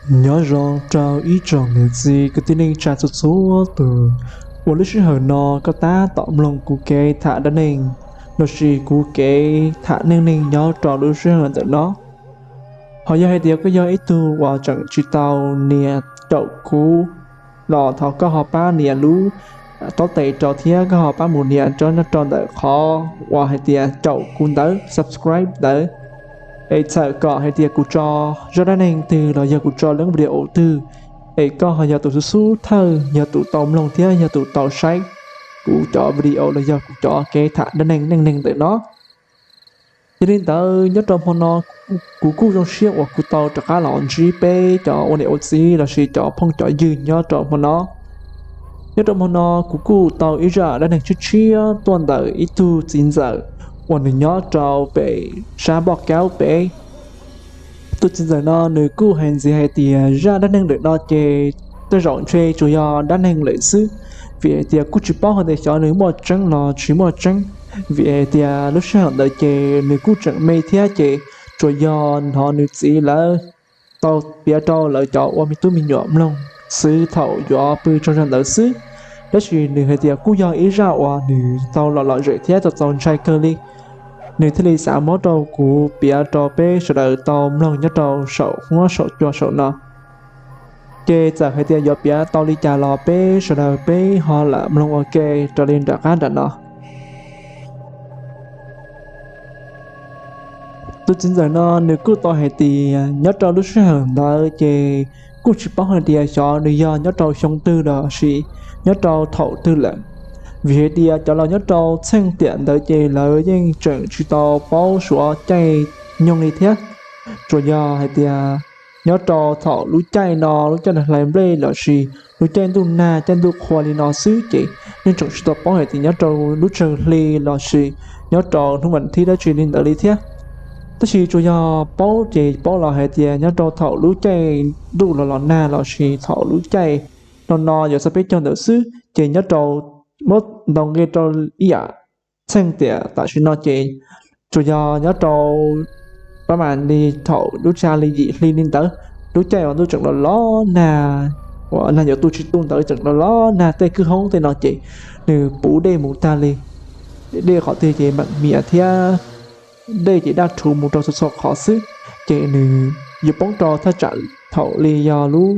Nyob zoo rau ib tsoom niam txiv kwv tij neej tsa txhua txhua tus uas lub sij hawm no koj tab tom mloog kuv kev tham dab neeg lossis kuv kev tham neej neeg nyob rau lub sij hawm ntawm no. Ho yog hais tias koj yog ib tug uas tseem tsis tau nias caum kuv los thov koj ho pab nias lub taub tes rau thiab koj ho pab mus nias rau nyob rau ntawm qhov uas hais tias caum kuv ntawd, subscribe ntawd, es txhawm kom hais tias kuv tso zaj dab neeg twg los yog kuv tso lub video twg, es koj ho yog tus xub xub thawj yog tus tau mloog thiab yog tus tau saib kuv cov video los yog kuv cov kev tham dab neeg neej neeg ntawm no. Yog li ntawd nyob rau hmo no kuv kuj zoo siab uas kuv tau rov qab los ntsib peb cov ua niam ua txiv lossis cov phooj cov ywg nyob rau hmo no. Nyob rau hmo no kuv kuj tau ib zaj dab neeg tshiab tshiab tuaj ntawm ib tug txiv ntxawm uas nws nyob rau pem sab Npoj Kaub pem. Tus txiv ntxawm no nws kuj hais ntxiv hais tias zaj dab neeg ntawm no ces tej zaum ntshe tsuas yog dab neeg lawm xwb, vim hais tias kuj tsis paub hais tias xyov nws muaj tseeb los tsis muaj tseeb, vim hais tias lub sij hawm ntawd ces nws kuj tseem me thiab ces tsuas yog hnov nws txiv lawv tau piav rau lawv cov ua me tub me nyuam mloog xwb thaum yuav pw tsaug zog ntawd xwb. Tab sis nws hais tias kuj yog ib zaj uas nws tau lom lom zem thiab txaus txaus ntshai kawg li, nws thiaj li xav muab rau kuv piav rau peb sawv daws tau mloog nyob rau saum huab saum cua saum no. Ces txawm hais tias yuav piav tau li cas los peb sawv daws peb ho lam mloog ua ke raws li nram qab nram no. Tus txiv ntxawm no nws kuj tau hais tias nyob rau lub sij hawm ntawd ces kuj tsis paub hais tias xyov nws yog nyob rau xyoo twg los sis nyob rau thaum twg lawm, vim hais tias cov laus nyob rau txheej tiam ntawd ces lawv yeej tseem tsis tau paub suav caij nyoog li thiab. Tsuas yog hais tias nyob rau thaum lub caij no, lub caij hlais nplej los sis lub caij ntuj nag caij ntuj qhua li no xwb ces yeej tseem tsis tau paub hais tias nyob rau lub tsawg hli los sis nyob rau hnub vas thib dab tsi li ntawd li thiab. Tab sis tsuas yog paub ces paub los hais tias nyob rau thaum lub caij ntuj los los nag los sis thaum lub caij no no yuav txog peb caug ntawd xwb ces nyob rau muab ntaus nqi rau ib yam txheej tiam tam sim no ces tsuas yog nyob rau pab mas li thaum lub tsa li yim hli li ntawd, lub caij uas ntuj tseem los los nag, uas nag yuav tu tsis tu ntawd tseem los los nag tej kwj hoob tej no ces nws puv dej mus tag li. Dej qhov twg ces mam mias thiab dej ces daj rhuv mus rau txhua txhua qhov xwb, ces nws yuav poob rau thaj tsam thaum li yog lub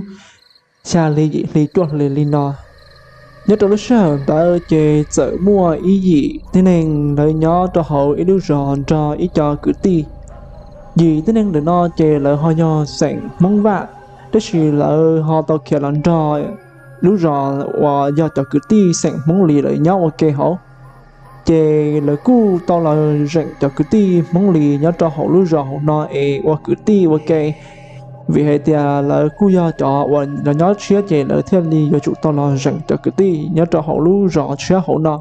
xya hli yim hli cuaj hli li no. Nyob rau lub sij hawm ntawd ces txawm muaj ib yim tib neeg lawv nyob rau hauv ib lub zos nrog ib co kwv tij. Yim tib neeg ntawm no ces lawv ho yog xeem Hmoob Vaj, tab sis lawv ho tau khiav los nrog lub zos uas yog cov kwv tij xeem Hmoob Lis lawv nyob ua ke hauv. Ces lawv kuj tau los zeem cov kwv tij Hmoob Lis nyob rau hauv lub zos hauv no es ua kwv tij ua ke, vim hais tias lawv kuj yog cov uas los nyob tshiab ces lawv thiaj li yuav tsum tau los zeem cov kwv tij nyob rau hauv lub zos tshiab hauv no.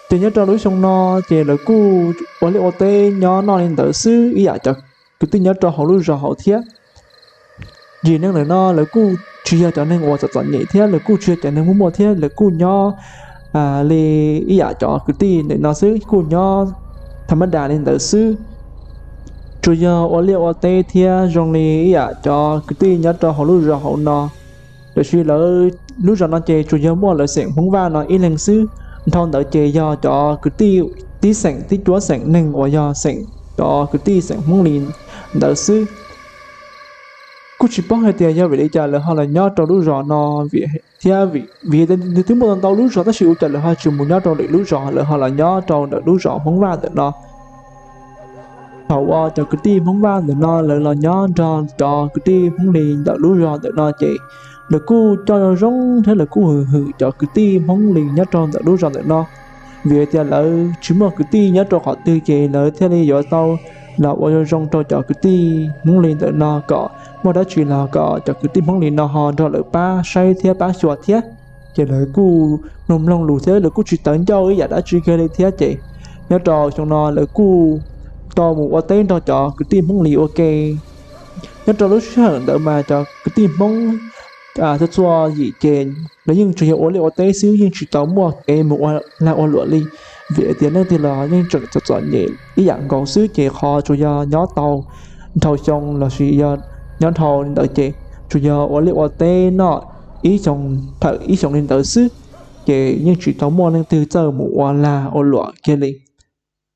Ces nyob rau lub xyoo no ces lawv kuj ua liaj ua teb nyob noj li ntawd xwb ib yam cov kwv tij nyob rau hauv lub zos hauv thiab. Yim neeg ntawm no lawv kuj tsis yog cov neeg uas txom txom nyem thiab lawv kuj tsis yog cov neeg muaj muaj thiab, lawv kuj nyob li ib yam cov kwv tij ntawm no xwb, kuj nyob tham mab das li ntawd xwb. Tsuas yog ua liaj ua teb thiab zoo li ib yam cov kwv tij nyob rau hauv lub zos hauv no. Tiam sis lawv lub zos no ces tsuas yog muaj lawv xeem Hmoob Vaj no ib leeg xwb, dhau ntawd ces yog cov kwv tij tib xeem tib cuab xeem neeg uas yog xeem cov kwv tij xeem Hmoob Lis ntawd xwb. Kuj tsis paub hais tias yog vim li cas lawv ho los nyob rau lub zos no, thiab vim nws twb muaj ntau lub zos tab sis ua cas lawv ho tsis mus nyob rau lwm lub zos, lawv ho los nyob rau ntawm lub zos Hmoob Vaj ntawm no. Thaum uas cov kwv tij Hmoob Vaj ntawm no lawv los nyob nrog cov kwv tij Hmoob Lis ntawm lub zos ntawm no ces lawv kuj coj zoo thiab lawv kuj hwm hwm cov kwv tij Hmoob Lis nyob rau ntawm lub zos ntawm no. Vim tias lawv tsis muaj kwv tij nyob rau qhov twg ces lawv thiaj li yuav tau los ua zoo zoo rau cov kwv tij Hmoob Lis ntawm no kom muaj dab tsi los kom cov kwv tij Hmoob Lis no ho nrog lawv pab saib thiab pab xyuas thiab. Ces lawv kuj mloog mloog lus thiab lawv kuj tsis tawv ncauj ib yam dab tsi kiag li thiab ces nyob rau xyoo no lawv kuj tau mus ua teb nrog cov kwv tij Hmoob Lis ua ke. Nyob rau lub sij hawm ntawd mas cov kwv tij Hmoob txhua txhua yim ces lawv yeej tsuas yog ua liaj ua teb xwb, yeej tsis tau muaj kev mus ua lag ua luam li, vim tias leej twg los yeej tseem txom txom nyem ib yam nkaus xwb ces qhov tsuas yog nyob tau dhau xyoo lossis yog nyob dhau li ntawd ces tsuas yog ua liaj ua teb noj ib xyoo, thawm ib xyoo li ntawd xwb, ces yeej tsis tau muaj leej twg txawj mus ua lag ua luam kiag li.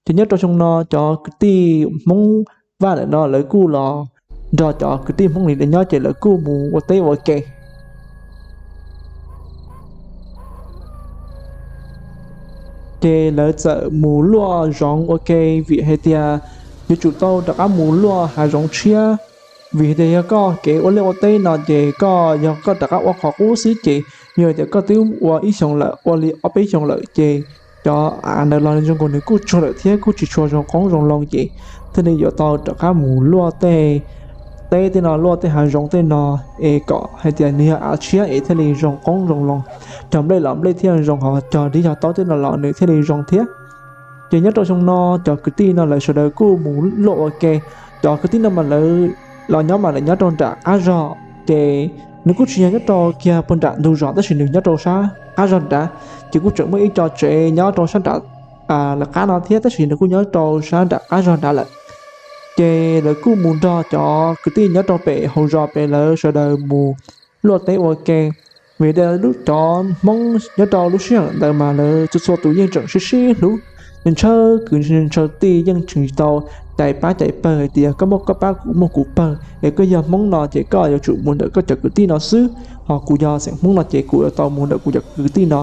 Ces nyob rau xyoo no cov kwv tij Hmoob Vaj ntawm no lawv kuj los nrog cov kwv tij Hmoob Lis ntawd nyob ces lawv kuj mus ua teb ua ke. Ces lawv txawm mus luaj zoov ua ke, vim hais tias yuav tsum tau rov qab mus luaj hav zoov tshiab, vim hais tias yog koj kev ua liaj ua teb no ces koj yog koj rov qab ua qhov qub xwb ces yog tias koj twb ua ib xyoos lawm, ua li ob peb xyoos lawm ces cov av ntawd los zoo nkaus nws kuj tsuag lawm thiab kuj tsis tshua zoo qoob zoo loo ces thiaj li yuav tau rov qab mus luaj tej teb tej no, luaj tej hav zoov tej no, es kom hais tias nws yog av tshiab es thiaj li zoo qoob zoo loo. Cog nplej los nplej thiaj zoo, ho cog dib cog taub tej no los nws thiaj li zoo thiab. Ces nyob rau xyoo no cov kwv tij no lawv sawv daws kuj mus luaj ua ke. Cov kwv tij no mas lawv los nyob mas lawv nyob rau nram qab zog, ces nws kuj tsis yog nyob rau kiag puag nram ntug zos tab sis nws nyob rau sab qab zog nrad. Ces kuj tseem muaj ib co tsev nyob rau sab nram lawv qab no thiab tab sis nws kuj nyob rau sab nram qab zog nrad lawm. Ces lawv kuj mus nrog cov kwv tij nyob rau pem hauv zos pem lawv sawv daws mus luaj teb ua ke. Vim tias lub cov Hmoob nyob rau lub sij hawm ntawd mas lawv txhua txhua tus yeej tseem sib sib hlub, ntshaw kwv ntshaw tij, yeej tseem tsis tau cais pab cais pawg hais tias koj muaj koj pab kuv muaj kuv pawg, es koj yog Hmoob no ces koj yuav tsum mus ntawm koj cov kwv tij no xwb, ho kuv yog xeem Hmoob no ces kuv yuav tau mus ntawm kuv cov kwv tij no.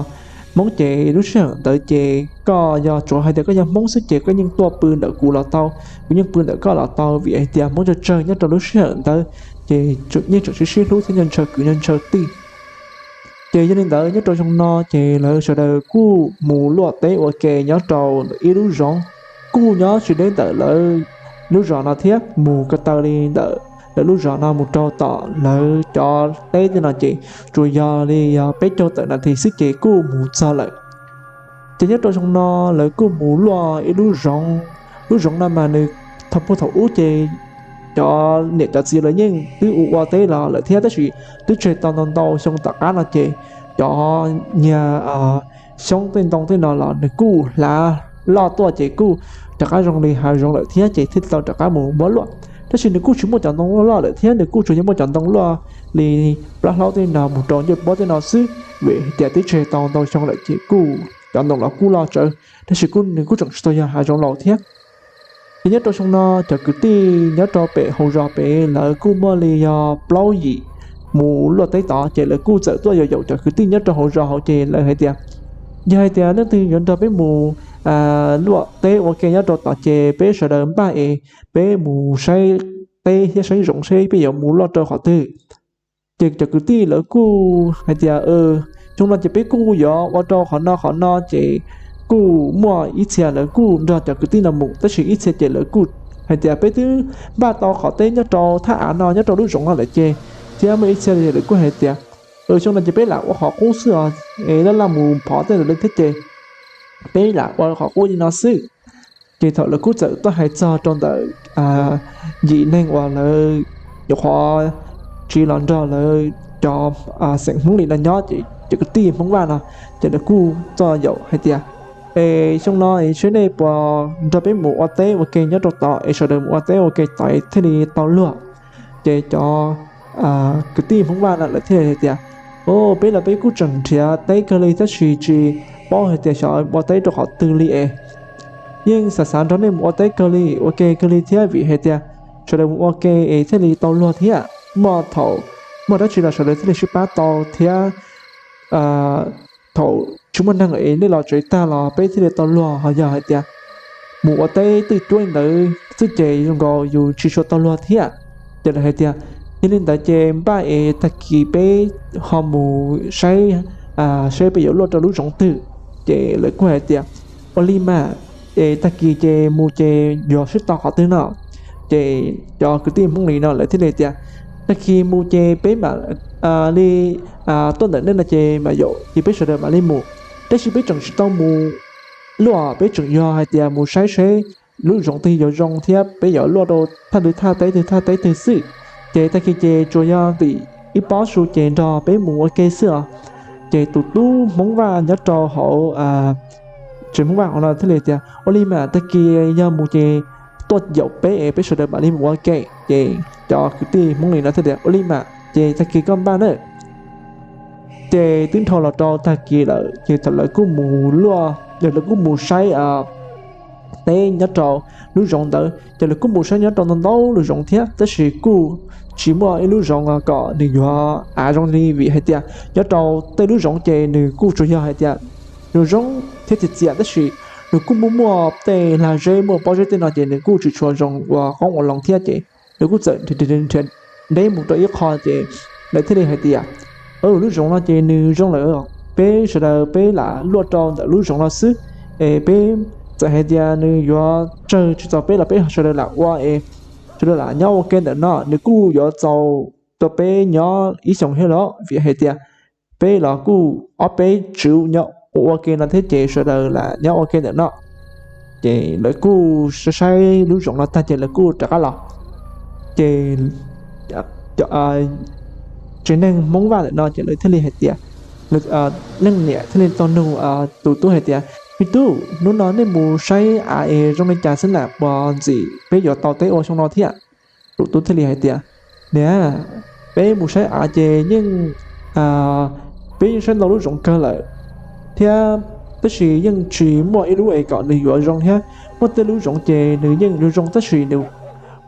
Hmoob ces lub sij hawm ntawd ces koj yog tsuav hais tias koj yog Hmoob xwb ces koj yeej tuaj pw ntawm kuv los tau, kuv yeej pw ntawm koj los tau, vim hais tias Hmoob tsawg tsawg nyob rau lub sij hawm ntawd ces yeej tseem sib sib hlub thiab ntshaw kwv ntshaw tij. Ces yog li ntawd nyob rau xyoo no ces lawv sawv daws kuj mus luaj teb ua ke nyob rau ib lub zoov, kuj nyob tsis deb ntawm lawv lub zos no thiab, mus ko taw li ntawm lawv lub zos no mus rau tom lawv cov teb tej no ces tsuas yog li yog peb caug tawm nas this xwb ces kuj mus txog lawm. Ces nyob rau xyoo no lawv kuj mus luaj ib lub zoov. Lub zoov no mas nws thaum puag thaum ub ces cov niam cov txiv lawv yeej twb ua ua teb los lawm thiab tab sis twb tseg tau ntau ntau xyoo tom qab no ces cov niag xyoob tej ntoo tej no los nws kuj hlav loj tuaj ces kuj rov qab zoo li hav zoov lawm thiab ces thiaj tau rov qab mus muab luaj. Tab sis nws kuj tsis muaj cov ntoo loj loj lawm thiab, nws kuj tsuas yog muaj cov ntoo luaj li plab hlaub tej no mus rau ncej puab tej no xwb, vim tias twb tseg tau ntau xyoo lawm ces kuj cov ntoo los kuj loj tsawv tab sis nws kuj tseem tsis tau yog hav zoov laus thiab. Ces nyob rau xyoo no cov kwv tij nyob rau pem hauv zos pem lawv kuj muaj li yog plaub yim mus luaj teb tod ces lawv kuj txawm tuaj yaum yaum cov kwv tij nyob rau hauv zos hauv ces lawv hais tias, yog hais tias leej twg yuav nrog peb mus luaj teb ua ke nyob rau tod ces peb sawv daws npaj es peb mus saib teb thiab saib zoov seb peb yuav mus luaj rau qhov twg. Ces cov kwv tij lawv kuj hais tias, xyoo no ces peb kuj yuav ua rau qhov no qhov no ces kuj muaj ib txhia lawv kuj nrog cov kwv tij no mus tab sis ib txhia ces lawv kuj hais tias peb twb npaj tau qhov teb nyob rau thaj av no nyob rau lub zoov no lawm ces, thiab muaj ib txhia lawv kuj hais tias, xyoo no ces peb lam ua qhov qub xwb os, es laj laj mus phov tej ntawd li thiab ces peb lam ua qhov qub li no xwb. Ces thaum lawv kuj txawm tuaj hais txog rau ntawm yim neeg uas lawv nyuam qhuav tsiv los nrog lawv cov xeem Hmoob li no nyob ces cov kwv tij Hmoob Vaj no ces lawv kuj txawm yaum hais tias, es xyoo no es seb nej puas nrog peb mus ua teb ua ke nyob rau tod es sawv daws mus ua teb ua ke tod thiaj li tau luag. Ces cov kwv tij Hmoob Vaj no lawv thiaj li hais tias, o, peb los peb kuj tseem nrhiav teb kawg li tab sis tsis paub hais tias xyov ua teb rau qhov twg li es yeej xav xav nrog nej mus ua teb kawg li ua ke kawg li thiab vim hais tias sawv daws mus ua ke es thiaj li tau luag thiab muaj thaum muaj dab tsi los sawv daws thiaj li sib pab tau thiab thaum tsis muaj neeg es nej los tsev tag los peb thiaj li tau luag, ho yog hais tias mus ua teb twj cuab li ntawd xwb ces zoo nkaus yus tsis tshua tau luag thiab. Ces lawv hais tias, yog li ntawd ces npaj es tag kis peb ho mus saib seb peb yuav luaj rau lub zoov twg. Ces lawv kuj hais tias, ua li mas, es tag kis ces mus ces yuav sib tau qhov twg no. Ces cov kwv tij Hmoob li no lawv thiaj li tias, tag kis mus ces peb mam li tuaj ntawm nej no ces mam yaum ces peb sawv daws mam li mus. Tab sis peb tseem tsis tau mus luaj, peb tseem yog hais tias mus saib seb lub zoov twg yuav zoo thiab peb yuav luaj rau thaj twg thaj teb twg thaj teb twg xwb. Ces tag kis ces tsuas yog tim ib pob su ces nrog peb mus ua ke xwb os. Ces tus tub Hmoob Vaj nyob rau hauv tsev Hmoob Vaj hauv no thiaj li tias, ua li mas tag kis yog mus ces muaj yaum peb es peb sawv daws mam li mus ua ke. Ces cov kwv tij Hmoob Lis no thiaj tias ua li mas ces tag kis koj npaj na. Ces twb dhau los rau tag kis lawm ces thaum lawv kuj mus luaj, lawv kuj mus saib teb nyob rau lub zoov ntawd ces lawv kuj mus saib nyob rau ntau ntau lub zoov thiab tab sis kuj tsis muaj ib lub zoov kom nws yuav av zoo li vim hais tias nyob rau tej lub zoov ces nws kuj tsuas yog hais tias zoo zoo thiab txias txias tab sis nws kuj muaj muaj tej lag zeb muaj pob zeb tej no ces nws kuj tsis tshua zoo ua qoob ua loo thiab ces lawv kuj txawm nrhiav deb mus rau ib qho ces lawv thiaj li hais tias lub zoov no ces nws zoo lawm, peb sawv daws peb lam luaj rau ntawm lub zoov no xwb es peb txawm hais tias nws yuav tsawg tsis txaus peb los peb sawv daws lam ua es sawv daws lam nyob ua ke ntawm no, nws kuj yuav txaus rau peb nyob ib xyoos thiab los vim hais tias peb los kuj ob peb tswv nyob ua ua ke no thiab ces sawv daws lam nyob ua ke ntawm no. Ces lawv kuj saib saib lub zoov no tag ces lawv kuj rov qab los. Ces tsev neeg Hmoob Vaj ntawm no ces lawv thiaj li hais tias, leej niam thiaj li tau nug tus tub hais tias me tub, hnub no nej mus saib av es zoo li cas xwb na, puas ntxim peb yuav tau teb ua xyoo no thiab? Tus tub thiaj li hais tias niam, peb mus saib av ces yeej, peb yeej saib ntau lub zoov kawg lawm thiab tab sis yeej tsis muaj ib lub es kom nws yuav zoo thiab muaj tej lub zoov ces nws yeej zoo zoo tab sis nws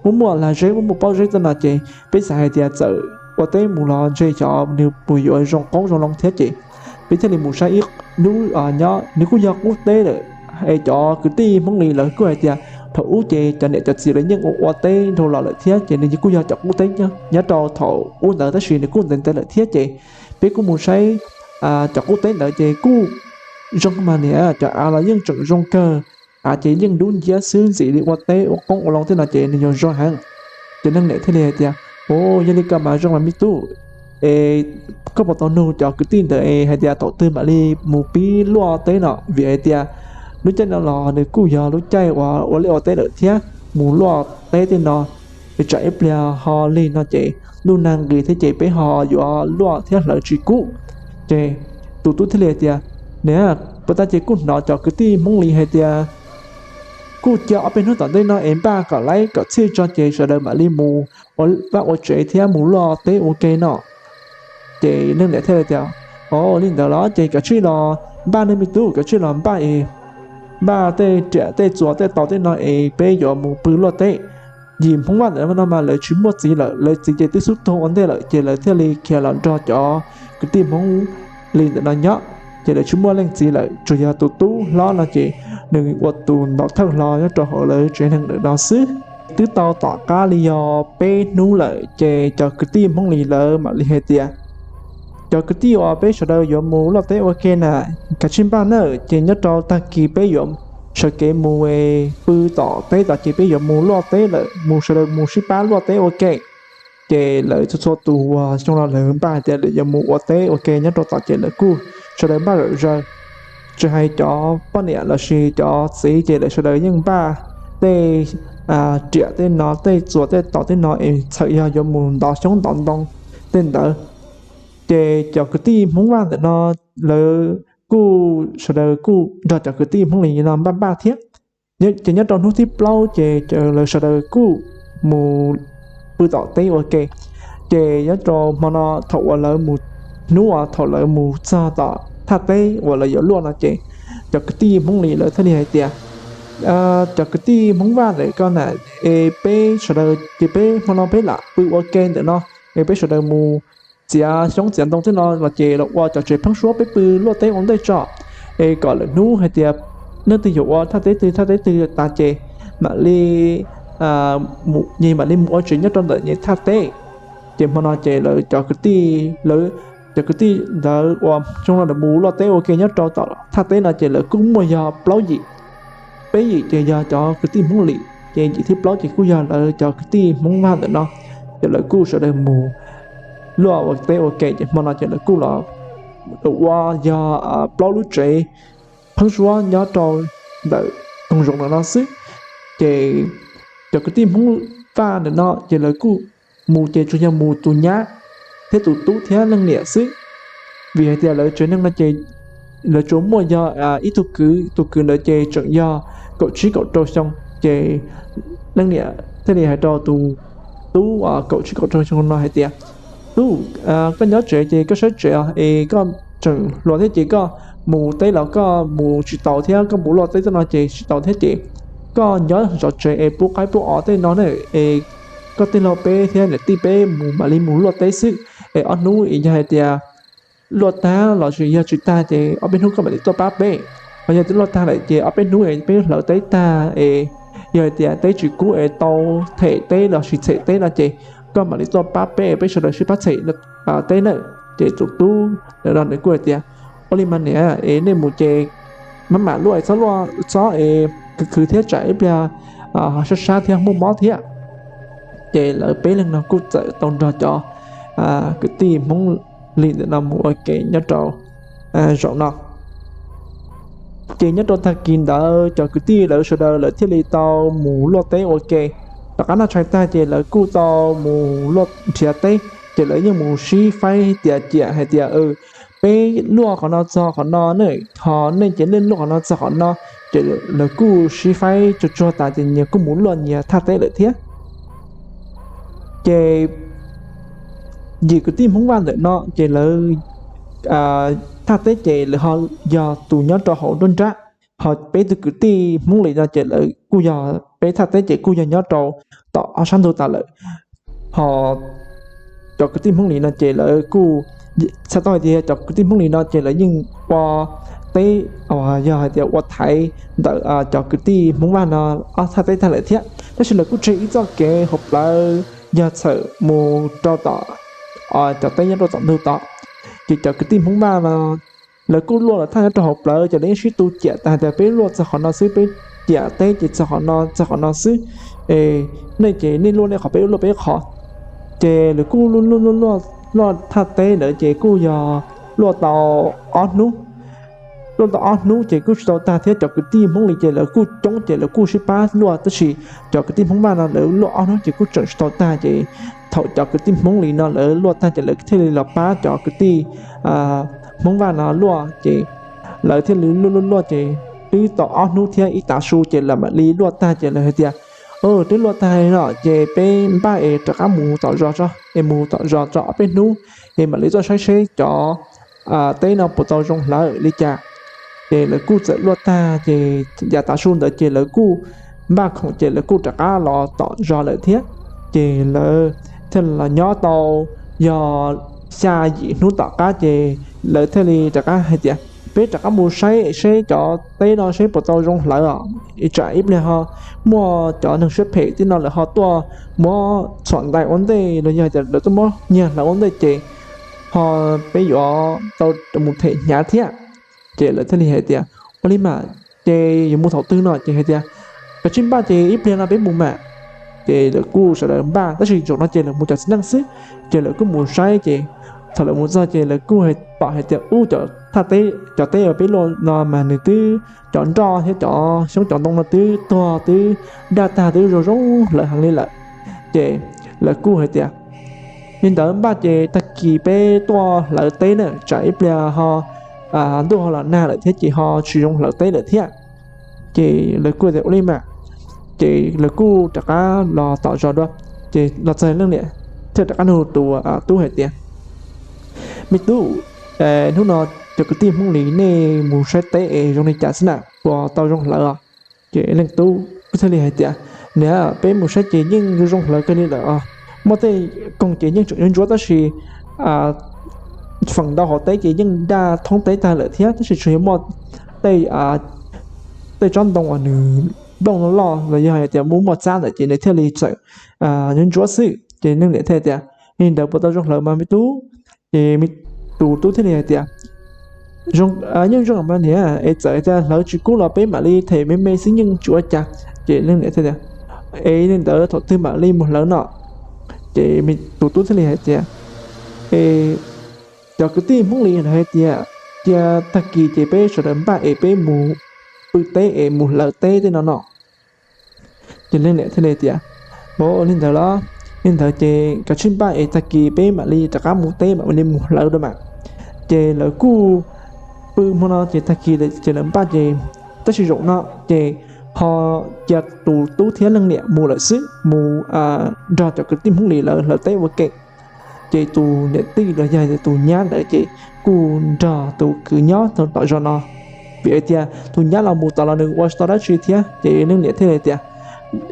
muaj muaj lag zeb muaj muaj pob zeb tej no ces peb xav hais tias txawm ua teb mus los ntshe xyov nws puas yuav zoo qoob zoo loo thiab ces peb thiaj li mus saib ib lub nyob nws kuj yog qub teb lawm es cov kwv tij Hmoob Lis lawv kuj hais tias thaum ub ces cov niam cov txiv lawv yeej ua ua teb dhau los lawm thiab ces nws kuj yog cov qub teb nyob rau thaum ub ntawd tab sis nws kuj ntev ntev lawm thiab ces peb kuj mus saib cov qub teb ntawd ces kuj zoo mas niam, cov av los yeej tseem zoo kawg, av ces yeej dub nciab xwb ntxim li ua teb ua qoob ua loo tej no ces nws yog zoo heev. Ces leej niam thiaj li hais tias o, yog li ko mas zoo mas me tub, es koj puas tau nug cov kwv tij ntawd es hais tias thaum twg mam li mus pib luaj teb no vim hais tias lub caij no los nws kuj yog lub caij uas ua liaj ua teb lawm thiab mus luaj teb tej no es tsam ib pliag ho lig no ces ntuj nag nqis thiab ces peb ho yuav luaj thiab hlawv tsis kub. Ces tus tub thiaj li hais tias niam, puag ta ces kuj hnov cov kwv tij Hmoob Lis hais tias kuj cia ob peb hnub tom ntej no es npaj kom laib kom txhij tso ces sawv daws mam li mus ua vaj ua tsev thiab mus luaj teb ua ke no. Ces leej niam thiaj li tias o, li ntawd los ces kav tsij los npaj ne me tub, kav tsij los npaj es npaj tej riam tej txuas tej taus tej no es peb yuav mus pw luaj teb. Yim Hmoob Vaj ntawm no mas lawv tsis muaj txiv lawm, lawv txiv ces twb xub tuag ua ntej lawm ces lawv thiaj li khiav los nrog cov kwv tij Hmoob Lis ntawm no nyob ces lawv tsis muaj leej txiv lawm tsuas yog tus tub hlob no ces nws ua tus ntaus thawj hlo nyob rau hauv lawv tsev neeg ntawm no xwb. Twb tau tom qab li yog peb hnub lawm ces cov kwv tij Hmoob Lis lawv mam li hais tias cov kwv tij uas peb sawv daws yuav mus luaj teb ua ke na, kav tsij npaj nawb ces nyob rau tag kis peb yuav sawv kev mus pw tom teb tod ces peb yuav mus luaj teb lawm, mus sawv daws mus sib pab luaj teb ua ke. Ces lawv txhua txhua tus uas xyoo no lawv npaj hais tias lawv yuav mus ua teb ua ke nyob rau tod ces lawv kuj sawv daws npaj zom zaws. Tsis hais cov poj niam lossis cov txiv ces lawv sawv daws yeej npaj tej riam tej no tej txuas tej taus tej no es txhawm yog yuav mus ntov xyoob ntov ntoo tej ntawd. Ces cov kwv tij Hmoob Vaj ntawm no lawv kuj sawv daws kuj nrog cov kwv tij Hmoob Lis no npaj npaj thiab. Ces nyob rau hnub thib plaub ces lawv sawv daws kuj mus pw tom teb ua ke. Ces nyob rau hmo no thaum uas lawv mus, hnub uas thaum lawv mus txog tom thaj teb uas lawv yuav luaj no ces cov kwv tij Hmoob Lis lawv thiaj li hais tias cov kwv tij Hmoob Vaj ntawm ko na, es peb sawv daws ces peb hmo no peb lam pw ua ke ntawm no, es peb sawv daws mus txiav xyoob txiav ntoo tej no los ces los ua cov tsev pheeb suab peb pw luaj teb ua ntej tso, es kom lwm hnub hais tias leej twg yuav ua thaj teb twg thaj teb twg tas ces mam li, nyem mam li mus ua tsev nyob rau ntawm nyem thaj teb. Ces hmo no ces lawv cov kwv tij, lawv cov kwv tij ntawd uas xyoo no lawv mus luaj teb ua ke nyob rau tom thaj teb no ces lawv kuj muaj yog plaub yim. Peb yim ces yog cov kwv tij Hmoob Lis, ces yim thib plaub ces kuj yog lawv cov kwv tij Hmoob Vaj ntawm no. Ces lawv kuj sawv daws mus luaj ua teb ua ke ces hmo no ces lawv kuj los ua yog plaub lub tsev pheeb suab nyob rau ntawm koog zoov ntawm no xwb. Ces cov kwv tij Hmoob Vaj ntawm no ces lawv kuj mus ces tsuas yog mus tus nyab thiab tus tub thiab leej niam xwb, vim hais tias lawv tsev neeg no ces lawv tsuas muaj yog ib tug kwv, tus kwv ntawd ces tseem yog kaum tsib kaum rau xyoo, ces leej niam thiaj li hais rau tus tub kaum tsib kaum rau xyoo no hais tias, Tub, koj nyob tsev ces koj saib tsev es koj tseem hluas thiab ces koj mus teb los koj mus tsis taus thiab koj mus luaj teb tej no ces tsis taus thiab ces koj nyob zov tsev es pub qaib pub os tej no ne, es koj tij laug peb thiab niam tij peb mus mam li mus luaj teb xwb. Es ob hnub es yog hais tias luaj tag los sis yog tsis tag ces ob peb hnub koj mam li tuaj pab peb. Ho yog twb luaj tag lawm ces ob peb hnub es peb hlawv teb tag es yog hais tias teb tsis kub es tau them teb los sis txhem teb no ces koj mam li tuaj pab peb, peb sawv daws sib pab txhem teb nawb. Ces tus tub ntawm no nws kuj hais tias, Ua li mas niam, es nej mus ces maj mam luaj es txhob luaj txob es khwv khwv thiab tsam ib pliag sab sab thiab muaj mob thiab. Ces lawv peb leeg no kuj txawm tau nrog cov kwv tij Hmoob Lis ntawm no mus ua ke nyob rau zaum no. Ces nyob rau tag kis ntawd cov kwv tij lawv sawv daws lawv thiaj li tau mus luaj teb ua ke. Tom qab noj tshais tag ces lawv kuj tau mus luaj nrhiav teb, ces lawv yeej mus sib faib tias ciam hais tias, Peb luaj qhov no txog qhov no ne, ho nej ces nej luaj qhov no txog qhov no. Ces lawv kuj sib faib tsuag tsuag tas ces nyias kuj mus luaj nyias thaj teb lawm thiab. Ces yim kwv tij Hmoob Vaj ntawm no ces lawv thaj teb ces lawv ho yog tus nyob rau hauv nruab nrab, ho peb tug kwv tij Hmoob Lis no ces lawv kuj yog peb thaj teb ces kuj yog nyob rau tom ob sab ntug tas lawm. Ho cov kwv tij Hmoob Lis no ces lawv kuj, txhais tau hais tias cov kwv tij Hmoob Lis no ces lawv yeej ua teb, yog hais tias ua thaiv ntawm cov kwv tij Hmoob Vaj no ob thaj teb tag lawm thiab, tab sis lawv kuj tseg ib txoj kev hauv plawv yog txhawm mus rau tom cov teb nyob rau tom ntug tod. Ces cov kwv tij Hmoob Vaj no lawv kuj luaj lawv thaj nyob rau hauv plawv ces lawv yeej sib tu ciam tas hais tias peb luaj txog qhov no xwb, peb ciam teb ces txog qhov no txog qhov no xwb, es nej ces nej luaj nej qhov peb luaj peb qhov. Ces lawv kuj luaj luaj luaj luaj thaj teb ntawd ces kuj yog luaj tau ob hnub. Luaj tau ob hnub ces kuj tsis tau tag thiab, cov kwv tij Hmoob Lis ces lawv kuj coob ces lawv kuj sib pab luaj, tab sis cov kwv tij Hmoob Vaj no lawv luaj ob hnub ces kuj tseem tsis tau tag ces thaum cov kwv tij Hmoob Lis no lawv luaj tag ces lawv thiaj li los pab cov kwv tij Hmoob Vaj no luaj ces lawv thiaj li luaj luaj luaj ces twb tau ob hnub thiab ib tav su ces lawv mam li luaj tag ces lawv hais tias, Twb luaj tag no ces peb npaj es rov qab mus tom zos tso, es mus tom zos tso ob peb hnub es mam li tuaj saib seb cov teb no puas tau zoo hlawv li cas. Ces lawv kuj txawm luaj tag ces yav tav su ntawd ces lawv kuj npaj khoom ces lawv kuj rov qab los tom zos lawm thiab. Ces lawv thiaj los nyob tau yog xya yim hnub tom qab ces lawv thiaj li rov qab hais tias, Peb rov qab mus saib seb cov teb no seb puas tau zoo hlawv os, tsam ib pliag ho muaj cov neeg siab phem tej no lawv ho tuaj muab txhuam ntais ua ntej los yog tias lawv tuaj muab nyiag hlawv ua ntej ces ho peb yuav tau mus them hnyav thiab. Ces lawv thiaj li hais tias, Ua li mas, ces yuav mus thaum twg no? Ces hais tias, Kav tsij npaj ces ib pliag no peb mus mas. Ces lawv kuj sawv daws npaj, tab sis zaum no ces lawv mus cov txiv neej xwb. Ces lawv kuj mus saib ces thaum lawv mus txog ces lawv kuj pom hais tias ub, cov thaj teb, cov teb uas peb luaj no mas nws twb, cov nroj thiab cov xyoob cov ntoo no twb tuag twb daj tag twb zoo zoo hlawv heev li lawm. Ces lawv kuj hais tias, Li ntawd npaj ces tag kis peb tuaj hlawv teb na, tsam ib pliag ho ntuj ho los nag lawm thiab ces ho tsis zoo hlawv teb lawm thiab. Ces lawv kuj tias, Ua li mas. Ces lawv kuj rov qab los tom zos dua. Ces los txog leej niam thiaj rov qab nug tus tub hais tias, Me tub, hnub no cov kwv tij Hmoob Lis nej mus saib teb es zoo li cas xwb na, puas tau zoo hlawv os? Ces leej tub kuj thiaj li hais tias, Niam, peb mus saib ces yeej zoo hlawv kawg li lawm os. Muaj tej koog ces yeej tseem ntsuab ntsuab tab sis feem ntau hauv teb ces yeej daj thoob teb tag lawm thiab, tab sis tsuas yog muaj tej, tej tsob ntoo uas nws nplooj loj loj los yog hais tias muaj muaj txab ntawd ces nws thiaj li txawm ntsuab ntsuab xwb. Ces leej niam thiaj tias, Li ntawd puas tau zoo hlawv mas me tub? Ces tus tub thiaj li hais tias, Yeej zoo mas niam, es txawm tias hlawv tsis kub los peb mam li them me me xwb yeej tsis ua cas. Ces leej niam thiaj tias, Es li ntawd thaum twg mam li mus hlawv no? Ces tus tub thiaj li hais tias, Es cov kwv tij Hmoob Lis lawv hais tias cia tag kis ces peb sawv daws npaj es peb mus pw teb es mus hlawv teb tej no no. Ces leej niam thiaj li tias, Ua li ntawd los, li ntawd ces kav tsij npaj es tag kis peb mam li rov qab mus teb mam li mus hlawv dua mas. Ces lawv kuj pw hmo no ces tag kis ces lawv npaj ces, tab sis zaum no ces ho cia tus tub thiab leej niam mus lawm xwb, mus nrog cov kwv tij Hmoob Lis lawv hlawv teb ua ke. Ces tus niam tij los yog tus nyab ntawd ces kuj nrog tus kwv nyob tom zos no, vim hais tias tus nyab los mus tom los nws ua tsis tau dab tsi thiab. Ces leej niam thiaj li tias,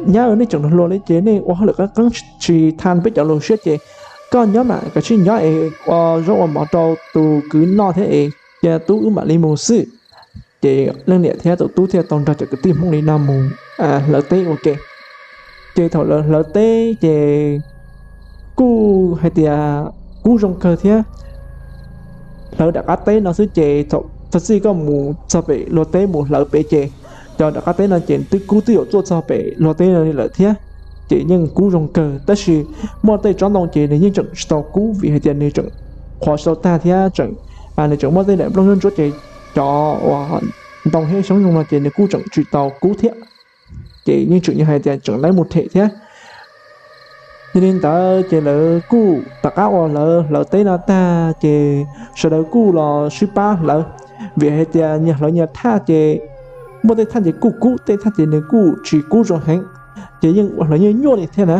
Nyab, nej tseem hluas li ces nej ua hauj lwm qeeb qeeb tsis tha peb cov lus siab ces koj nyob mas, koj sim nyob es ua zaub ua mov rau tus kwv noj thiab es cia tub wb mam li mus xwb. Ces leej niam thiab tus tub thiaj tau nrog cov kwv tij Hmoob Lis no mus hlawv teb ua ke. Ces thaum lawv hlawv teb ces kuj hais tias kub zoo kawg thiab. Hlawv daim qab teb no xwb ces thaum txog txij koj mus txog pem luag teb mus hlawv pem ces cov daim qab teb no ces twb kub twb yuav tuaj txog pem luag teb no li lawm thiab. Ces yeej kub zoo kawg tab sis muaj tej tsob ntoo ces nws yeej tseem tsis tau kub vim hais tias nws tseem qhuav tsis tau tag thiab tseem, nws tseem muaj tej daim nplooj ntsuab ntsuab ces cov uas ntoo thiab xyoob zoo no ces nws kuj tseem tsis tau kub thiab. Ces yeej tseem yog hais tias tseem laib mus them thiab. Yog li ntawd ces lawv kuj tom qab uas lawv hlawv teb no tag ces sawv daws kuj los sib pab hlawv, vim hais tias nyias hlawv nyias thaj ces muaj tej thaj ces kuj kub, tej thaj ces nws kuj tsis kub zoo heev, ces yeej ua hlawv yeej nyuaj li thiab na.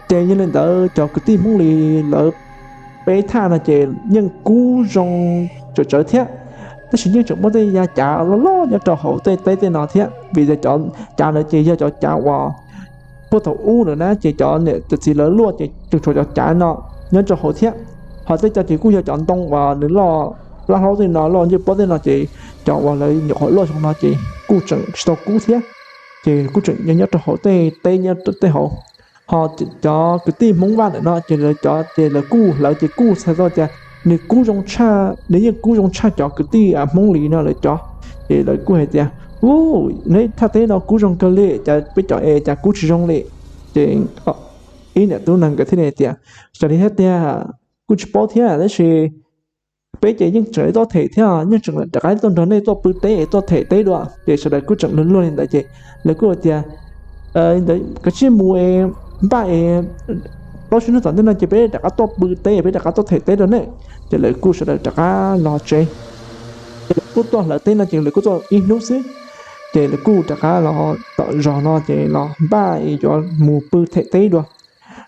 Ces yog li ntawd cov kwv tij Hmoob Lis lawv peb thaj no ces yeej kub zoo tsawv tsawv thiab, tab sis yeej tseem muaj tej yav cav loj loj nyob rau hauv tej teb tej no thiab, vim tias cov cav ntawd ces yog cov cav uas puag thaum ub ntawd na ces cov niam cov txiv lawv luaj ces tseem tshuav cov cav no nyob rau hauv thiab. Ho tej co ces kuj yog cov ntoo uas nws loj, laj hlaub tej no loj ncej puab tej no ces cov uas lawv nyuam qhuav luaj xyoo no ces kuj tseem tsis tau kub thiab, ces kuj tseem nyob rau hauv tej teb nyob tej hauv. Ho cov kwv tij Hmoob Vaj ntawm no ces lawv cov ces lawv kuj hlawv ces kuj txhais tau tias nws kub zoo tshaj, nws yeej kub zoo tshaj cov kwv tij Hmoob Lis no lawv cov. Ces lawv kuj hais tias, U, neb thaj teb no kub zoo kawg li, cas peb cov es cas kub tsis zoo li? Ces ib niam tub no nkawd thiaj li hais tias, Xyov li thiab tiag, kuj tsis paub thiab tab sis peb ces yeej tseem tuaj them thiab, yeej tseem rov qab tuaj nrog nej tuaj pw teb es tuaj them teb dua. Ces sawv daws kuj tseem luag luag li ntawd ces lawv kuj hais tias, Ntawd kav tsij mus es npaj es plaub tsib hnub tom ntej no ces peb rov qab tuaj pw teb, peb rov qab tuaj them teb rau nej. Ces lawv kuj sawv daws rov qab los tsev. Ces lawv kuj tuaj hlawv teb no ces lawv kuj tuaj ib hnub xwb, ces lawv kuj rov qab los tom zos no ces los npaj es yuav mus pw them teb dua.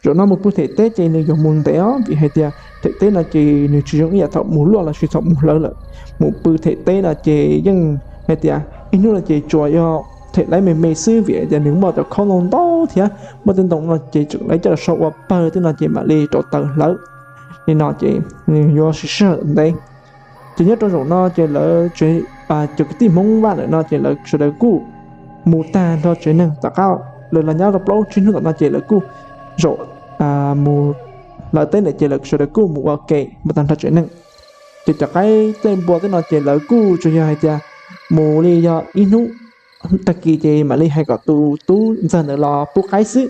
Zaum no mus pw them teb ces nws yuav mus ntev os, vim hais tias them teb no ces nws tsis zoo ib yam thaum mus luaj los sis thaum mus hlawv lawm. Mus pw them teb no ces yeej hais tias ib hnub no ces tsuas yog them laib me me xwb, vim hais tias nws muaj cov khaub ntoo ntau thiab muaj tej ntoo no ces tseem laib coj los sau ua pawg tej no ces mam li rau taws hlawv. Li no ces nws yuav siv sij hawm ntev. Ces nyob rau zaum no ces lawv, cov kwv tij Hmoob Vaj ntawm no ces lawv sawv daws kuj mus tag nrho tsev neeg tom qab, lawv los nyob rau plaub tsib hnub tom no ces lawv kuj zaum mus hlawv teb ntawd ces lawv sawv daws kuj mus ua ke mus tag nrho tsev neeg. Ces cov qaib tej npua tej no ces lawv kuj tsuas yog hais tias mus li yog ib hnub tag kis ces mam li hais kom tus tub ntxawg ntawd los pub qaib xwb.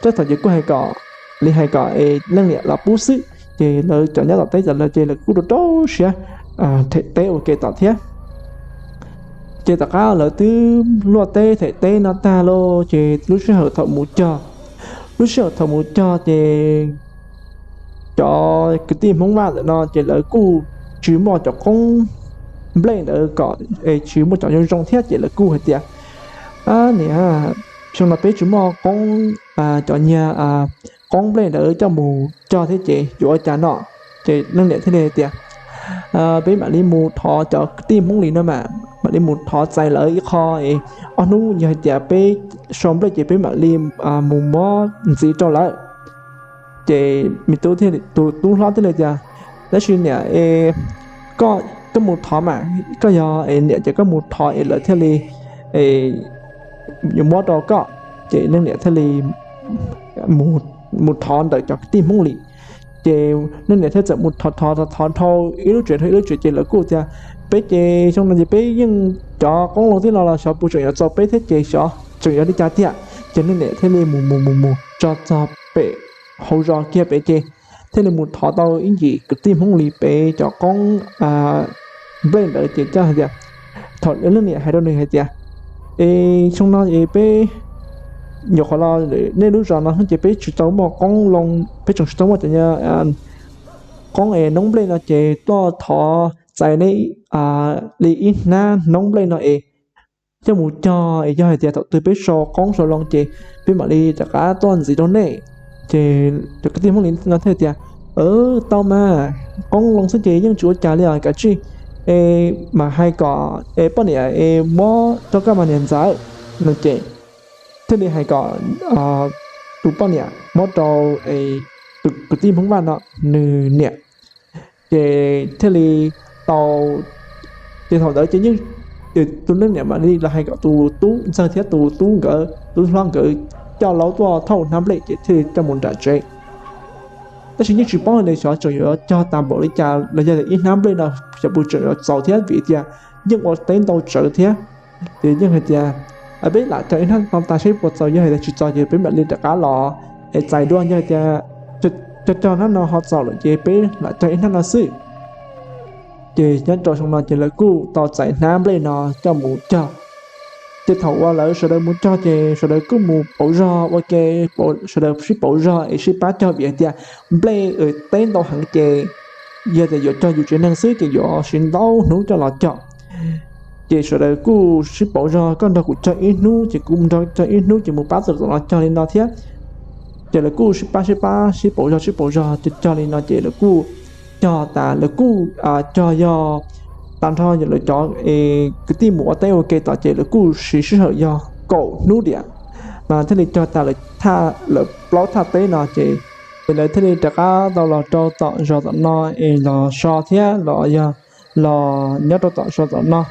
Tej thaum ces kuj hais kom, li hais kom es leej niam los pub xwb. Ces lawv cov nyob tom teb cov lawv ces lawv kuj rau rau siab them teb ua ke tom thiab. Ces tom qab lawv twb luaj teb them teb no tag lauj ces lub sij hawm thaum mus cog, lub sij hawm thaum mus cog ces cov kwv tij Hmoob Vaj ntawm no ces lawv kuj tsis muaj cov qoob nplej ntawd kom, es tsis muaj cov zoo zoo thiab ces lawv kuj hais tias, Niam, xyoo no peb tsis muaj qoob, cov nyiag qoob nplej ntawd coj mus cog thiab ces yuav ua cas no? Ces leej niam thiaj li hais tias, Peb mam li mus thov cov kwv tij Hmoob Lis no mas mam li mus thov txais lawv ib qho es ob hnub yog hais tias peb sau nplej ces peb mam li mus muab ntxiv rau lawv. Ces me tub, tus tub hlob thiaj li tias, Tab sis niam es, koj mus thov mas, koj yog es niam ces koj mus thov es lawv thiaj li yuav muab rau koj. Ces leej niam thiaj li mus thov ntawm cov kwv tij Hmoob Lis. Ces leej niam thiaj txawm mus thov thov thov thov dhau ib lub tsev dhau ib lub tsev ces lawv kuj tias, Peb ces xyoo no ces peb yeej cov qoob loo tij los los xyov puas tseem yuav txaus peb thiab ces xyov tseem yuav li cas tiag. Ces leej niam thiaj li mus mus mus mus tso txog pem hauv zos kiag pem ces thiaj li mus thov tau ib ncim kwv tij Hmoob Lis pem cov qoob nplej ntawd ces coj hais tias, thaum leej niam hais rau nws hais tias, Es xyoo no es peb nyuam qhuav los nej lub zos no ces peb tsis tau muaj qoob loo, peb tseem tsis tau muaj cov qoob es noob nplej no ces tuaj thov txais nej li ib hnab noob nplej no es coj mus cog es yog hais tias thaum twg peb sau qoob sau loo ces peb mam li rov qab tuaj ntxiv rau nej. Ces cov kwv tij Hmoob Lis no thiaj tias, Tau mas, qoob loo xwb ces yeej tsis ua cas li os, kav tsij es mam hais kom es poj niam es muab rau koj mas niam ntxawm no ces thiaj li hais kom tus poj niam muab rau tus kwv tij Hmoob Vaj no nws niam. Ces thiaj li tau, ces thaum ntawd ces yeej tus leej niam mam li los hais kom tus tub ntxawg thiab tus tub nkawd, tus hlob nkawd coj laub tuaj thauj hnab nplej ces thiaj li coj mus nram tsev. Tab sis yeej tsis paub li xyov tseem yuav cog tas npaum li cas los yog ib hnab nplej no xyov puas tseem yuav txaus thiab vim tias yeej ua teb ntau tsawv thiab. Ces yeej hais tias, Peb lam cog ib hnab no tas seb puas txaus, yog hais tias tsis txaus ces peb mam li rov qab los es txais dua, yog hais tias cog cog hnab no ho txaus lawm ces peb lam cog ib hnab no xwb. Ces nyob rau xyoo no ces lawv kuj tau txais hnab nplej no coj mus cog. Ces thaum uas lawv sawv daws mus cog ces sawv daws kuj mus pauv zog ua ke, sawv daws sib pauv zog es sib pab cog vim hais tias nplej teb ntau heev ces yog tias yuav cog yus tsev neeg xwb ces yuav siv ntau hnub coj los cog. Ces sawv daws kuj sib pauv zog, koj nrog kuv cog ib hnub ces kuv nrog cog ib hnub ces mus pab txawm tom no cog li no thiab. Ces lawv kuj sib pab sib pab sib pauv zog sib pauv zog cog cog li no ces lawv kuj cog tas, lawv kuj cog yog tag nrho lawv cov kwv tij mus ua teb ua ke tom ces lawv kuj siv sij hawm yog kaum hnub diam mas thiaj li cog tas lawv plaub thaj teb no ces, ces lawv thiaj li rov qab tau los rau tom zos tom no es los so thiab los yog los nyob rau tom zos tom no.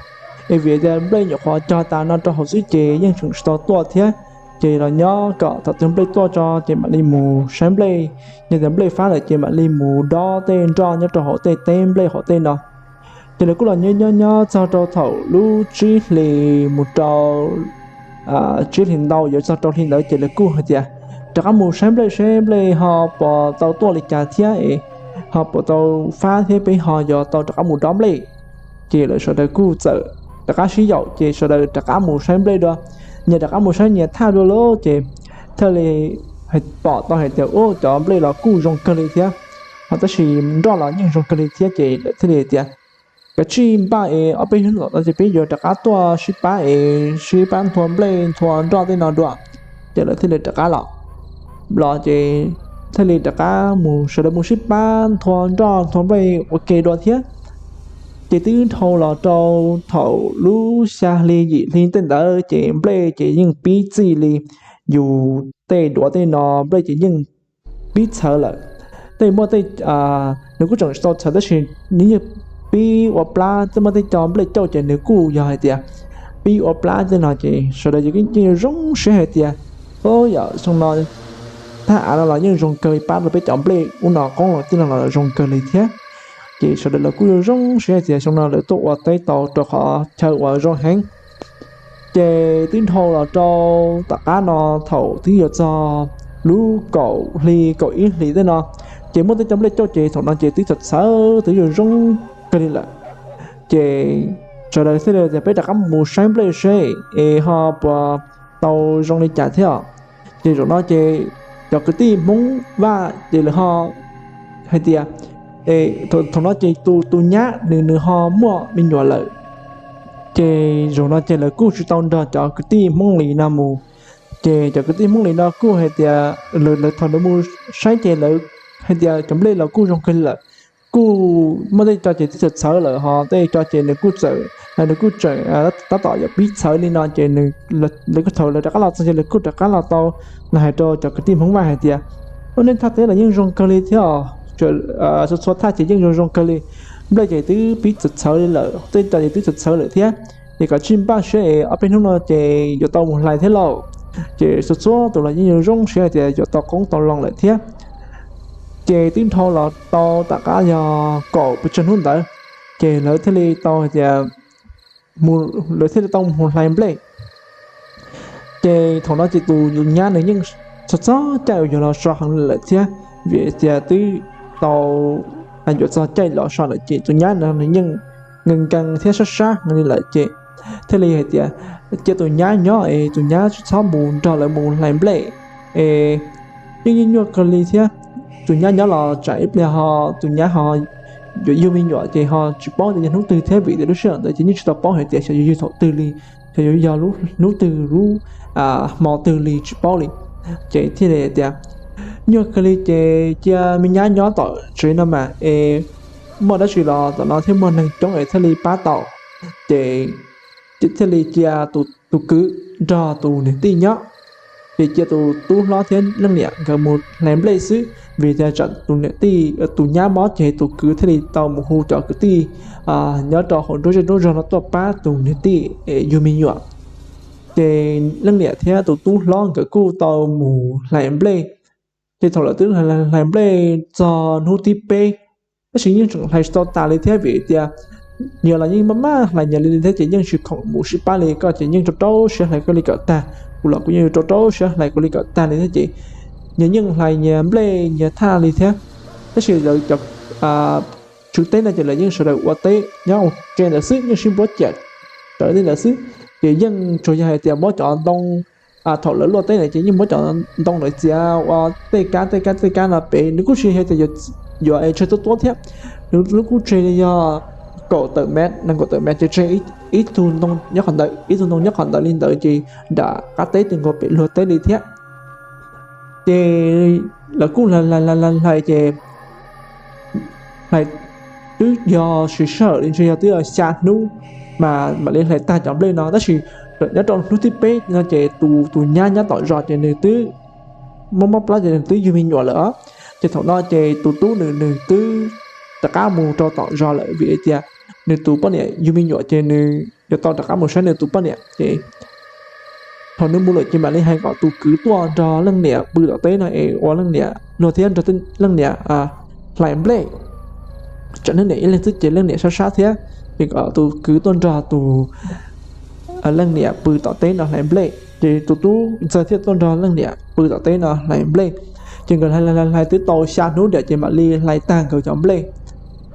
Es vim tias nplej nyuam qhuav cog tas no rau hauv xwb ces yeej tseem tsis tau tuaj thiab. Ces los nyob kom thaum twg nplej tuaj tso ces mam li mus saib nplej, yog tias nplej fab lawm ces mam li mus dob tej nroj nyob rau hauv tej teb nplej hauv tej no. Ces lawv kuj los nyob nyob nyob txog rau thaum lub tsib hlis mus rau tsib hlis ntau yuav txog rau hli ntawd ces lawv kuj hais tias, Rov qab mus saib nplej seb nplej ho puas tau tuaj li cas thiab es ho puas tau fab thiab peb ho yuav tau rov qab mus dob nplej. Ces lawv sawv daws kuj txawm rov qab sib yaum ces sawv daws rov qab mus saib nplej dua. Nyias rov qab mus saib nyias thaj dua lawm ces thiaj li pom tau hais tias, Ub, cov nplej los kuj zoo kawg li thiab, ho tab sis nroj los yeej zoo kawg li thiab. Ces lawv thiaj li tias, Kav tsij npaj es ob peb hnub tom no ces peb yuav rov qab tuaj sib pab es sib pab nthua nplej nthua nroj tej no dua. Ces lawv thiaj li rov qab los, los ces thiaj li rov qab mus sawv daws mus sib pab nthua nroj nthua nplej ua ke dua thiab. Ces twb dhau los rau thaum lub xya hli yim hli tej ntawd ces nplej ces yeej pib txij li yus tej duav tej no nplej ces yeej pib txhawv lawm. Tej muaj tej, nws kuj tseem tsis tau txhawv tab sis nws yeej pib ua plab, tej muaj tej co nplej cauj ces nws kuj yog hais tias pib ua plab tej no ces sawv daws yeej zoo siab hais tias, Ub, yam xyoo no thaj av no los yeej zoo kawg li, pab rau peb cov nplej ub no qoob loo tej no los zoo kawg li thiab. Ces sawv daws los kuj zoo siab hais tias xyoo no lawv tuaj ua teb tau rau qhov chaw uas zoo heev. Ces twb dhau los rau tom qab no thaum twb yuav txog lub kaum hli kaum ib hlis tej no, ces muaj tej co nplej cauj ces thaum no ces twb txhawv txhawv twb zoo zoo kawg li lawm. Ces sawv daws thiaj li tias, Peb rov qab mus saib nplej seb es ho puas tau zoo li cas thiab. Ces zaum no ces cov kwv tij Hmoob Vaj ces lawv ho hais tias, thaum no ces tus, tus nyab nws, nws ho muaj me nyuam lawm. Ces zaum no ces lawv kuj tsis tau nrog cov kwv tij Hmoob Lis no mus. Ces cov kwv tij Hmoob Lis no kuj hais tias, lawv thaum lawv mus saib ces lawv hais tias cov nplej los kuj zoo kawg li lawm, kuj muaj tej co ces twb txhawv txhawv lawm ho tej co ces nws kuj txawm, nws kuj tseem tab tom yuav pib txhawv li no ces lawv kuj, thaum lawv rov qab los txog ces lawv kuj rov qab los tau los hais rau cov kwv tij Hmoob Vaj hais tias, Ub, nej thaj teb los yeej zoo kawg li thiab os, txhua txhua thaj ces yeej zoo zoo kawg li, nplej ces twb pib txhawv txhawv li lawm, tej co ces twb txhawv txhawv lawm thiab. Ces koj sim npaj siab es ob peb hnub no ces yuav tau mus hlais thiab lauj. Ces txhua txhua tus los yeej zoo zoo siab hais tias yuav tau qoob tau loo lawm thiab. Ces twb dhau los tau tom qab yog kaum pes tsawg hnub ntawd, ces lawv thiaj li tau hais tias, lawv thiaj li tau mus hlais nplej. Ces thaum no ces tus nyab nws yeej txog txog caij uas yuav los so heev li lawm thiab, vim tias twb tau yuav txog caij los so lawm ces tus nyab no nws yeej nkees nkees thiab sab sab heev li lawm ces thiaj li hais tias, Cia tus nyab nyob es tus nyab tsis txhob mus nrog lawv mus hlais nplej es yeej nyuaj nyuaj kawg li thiab. Tus nyab nyob los tsam ib pliag ho tus nyab ho yuav yug me nyuam ces ho tsis paub tias yog hnub twg thiab, vim tias lub sij hawm ntawd ces yeej tsis tau paub hais tias xyov yuav yug thaum twg li, xyov yuav yog hnub twg, lub hmo twg li tsis paub li. Ces thiaj li tias, nyuaj kawg li ces cia me nyab nyob tom tsev no mas es muaj dab tsi los tom no thiab muaj neeg coob es thiaj li pab tau. Ces thiaj li cia tus kwv nrog tus niam tij nyob, ces cia tus tub hlob thiab leej niam nkawd mus hlais nplej xwb, vim tias tsam tus niam tij, tus nyab mob ces tus kwv thiaj li tau mus hu cov kwv tij nyob rau hauv nruab zej nruab zog no tuaj pab tus niam tij yug me nyuam. Ces leej niam thiab tus tub hlob nkawd kuj tau mus hlais nplej. Ces thaum lawv twb hlais nplej txog hnub thib peb, tab sis yeej tseem hlais tsis tau tas li thiab, vim tias nyias los yeej maj maj hlais nyias li thiab, ces yeej tsis khoom mus sib pab li. Koj ces yeej rau rau siab hlais koj li kom tag, kuv los kuv yeej rau rau siab hlais kuv li kom tag li thiab, ces nyias yeej hlais nyias nplej nyias thaj li thiab. Tab sis lawv cov tswv teb no ces lawv yeej sawv daws ua teb nyob ua ke ntawd xwb, yeej sib npuab ciam rawv li ntawd xwb. Ces yeej tsuas yog hais tias muab cov ntoo, thaum lawv luaj teb na ces yeej muab cov ntoo ntawd txiav ua tej kab tej kab tej kab no pem. Nws kuj tsis yog tias yuav tseg tuab tuab thiab, nws lub kuj tseg yog kaum tawm mev, nees nkaum tawm mev, ces tseg ib tug ntoo nyob qhov ntawd, ib tug ntoo nyob qhov ntawd li ntawd, ces nram qab teb twb nkaus pem luag teb li thiab. Ces lawv kuj hlais hlais hlais ces hlais twb yog siv sij hawm li ntshe yog twb yog xya hnub mas mam li hlais tag cov nplej no. Tab sis nyob rau hnub thib peb no ces tus, tus nyab nyob tom zos ces nws twb mob mob plab ces nws twb yug me nyuam lawm. Ces thaum no ces tus tub nws, nws twb rov qab mus rau tom zos lawm, vim tias nws tus poj niam yug me nyuam ces nws yuav tau rov qab mus saib nws tus poj niam. Ces thaum nws mus lawm ces mam li hais kom tus kwv tuaj nrog leej niam pw tom teb no es ua leej niam luag thiab nrog leej niam hlais nplej, tsam leej niam ib leeg xwb ces leej niam sab sab thiab. Ces kom tus kwv tuaj nrog tus leej niam pw tom teb no hlais nplej, ces tus tub ntxawg thiaj tuaj nrog leej niam pw tom teb no hlais nplej. Ces nkawd hlais hlais hlais twb tau xya hnub diam ces mam li hlais tag nkawd cov nplej.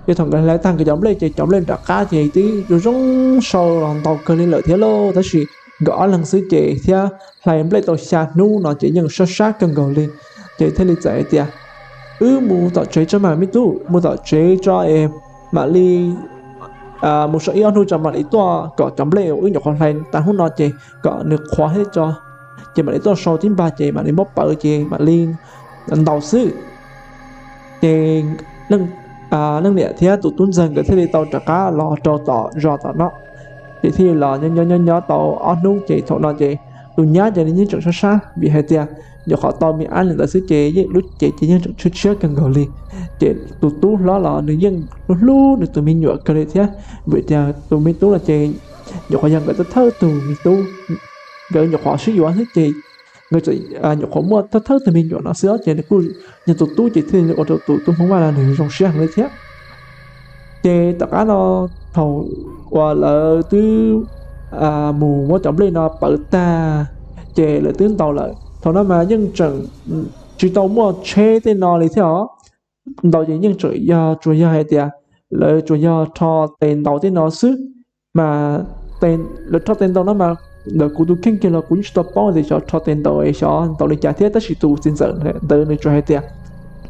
Ces thaum nkawd hlais tag nkawd cov nplej ces cov nplej nram qab ces twb zoo zoo sau los ntau kawg li lawm thiab lauj, tab sis nkawd ob leeg xwb ces thiab hlais nplej tau xya hnub no ces yeej sab sab kawg nkaus li. Ces thiaj li txawm hais tias, wb mus tom tsev tso mas me tub, mus tom tsev tso es mam li mus sau ib ob hnub tso mam li tuaj kom cov nplej wb nyuam qhuav hlais tas hnub no ces kom nws qhuav thiab tso, ces mam li tuaj sau tib npag ces mam li muab pawv ces mam li ntaus xwb. Ces leej niam thiab tus tub ntxawg nkawd thiaj li tau rov qab los rau tom zos tom no. Ces thiaj li los nyob nyob nyob tau ob hnub ces thaum no ces tus nyab ces nws yeej tseem sab sab vim hais tias nyuam qhuav tau me ab li ntawd xwb ces yeej lub cev ces yeej tseem tshiab tshiab kawg nkaus li. Ces tus tub hlob los nws yeej hlub hlub nws tus me nyuam kawg li thiab, vim tias tus me tub no ces nyuam qhuav yog nkawd thawj thawj tus me tub, nkawd nyuam qhuav sib yuav xwb ces nkawd nyuam qhuav muaj thawj thawj tus me nyuam no xwb ces nws kuj yog tus tub ces thiaj li ua rau tus tub Hmoob Vaj no nws zoo siab heev li thiab. Ces tom qab no thaum uas lawv twb mus muab cov nplej no pawv tag ces lawv twb ntaus lawm. Thaum no mas yeej tseem tsis tau muaj tsheb tej no li thiab os. Ntaus ces yeej tseem yog tsuas yog hais tias lawv tsuas yog rho tes ntaus tej no xwb. Mas lawv rho tes ntaus no mas ntawm kuv tus kheej kiag los kuv yeej tsis tau paub tias xyov rho tes ntaus es xyov ntaus li cas thiab, tab sis tus txiv ntxawm ntawd nws tsuas hais tias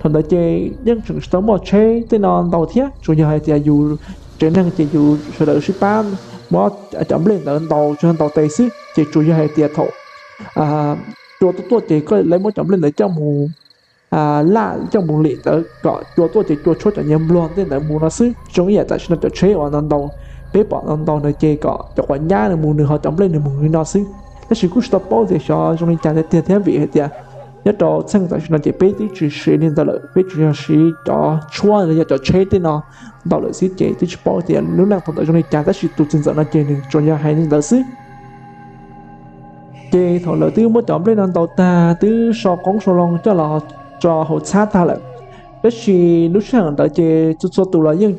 thaum ntawd ces yeej tseem tsis tau muaj tsheb tej no ntaus thiab, tsuas yog hais tias yus tsev neeg ces yus sawv daws sib pab muab cov nplej ntawd ntaus, tsuas yog ntaus tes xwb. Ces tsuas yog hais tias thaum cua tuaj tuaj ces koj lawv muab cov nplej ntawd coj mus laj coj mus lim ntawd kom cua tuaj ces cua tshuab cov nyias npluag tej ntawd mus no xwb. Zoo ib yam tam sim no cov tsheb uas ntaus ntaus peb pom ntaus ntaus ntawd ces kom cov quav nyab nws mus nws ho cov nplej nws mus li no xwb. Tab sis kuj tsis tau paub tias xyov zoo li cas tiag tiag thiab, vim hais tias nyob rau txheej tam sim no ces peb twb tsis siv li ntawd lawm, peb tsuas yog siv cov tshuab los yog cov tsheb tej no ntaus lawm xwb ces twb tsis paub tias lub neej thaum ntawd zoo li cas, tab sis tus txiv ntxawm no ces nws tsuas yog hais li ntawd xwb. Ces thaum lawv twb muab cov nplej no ntaus tag twb sau qoob sau loo coj los tso hauv txhab tag lawm, tab sis lub sij hawm ntawd ces txhua txhua tus los yeej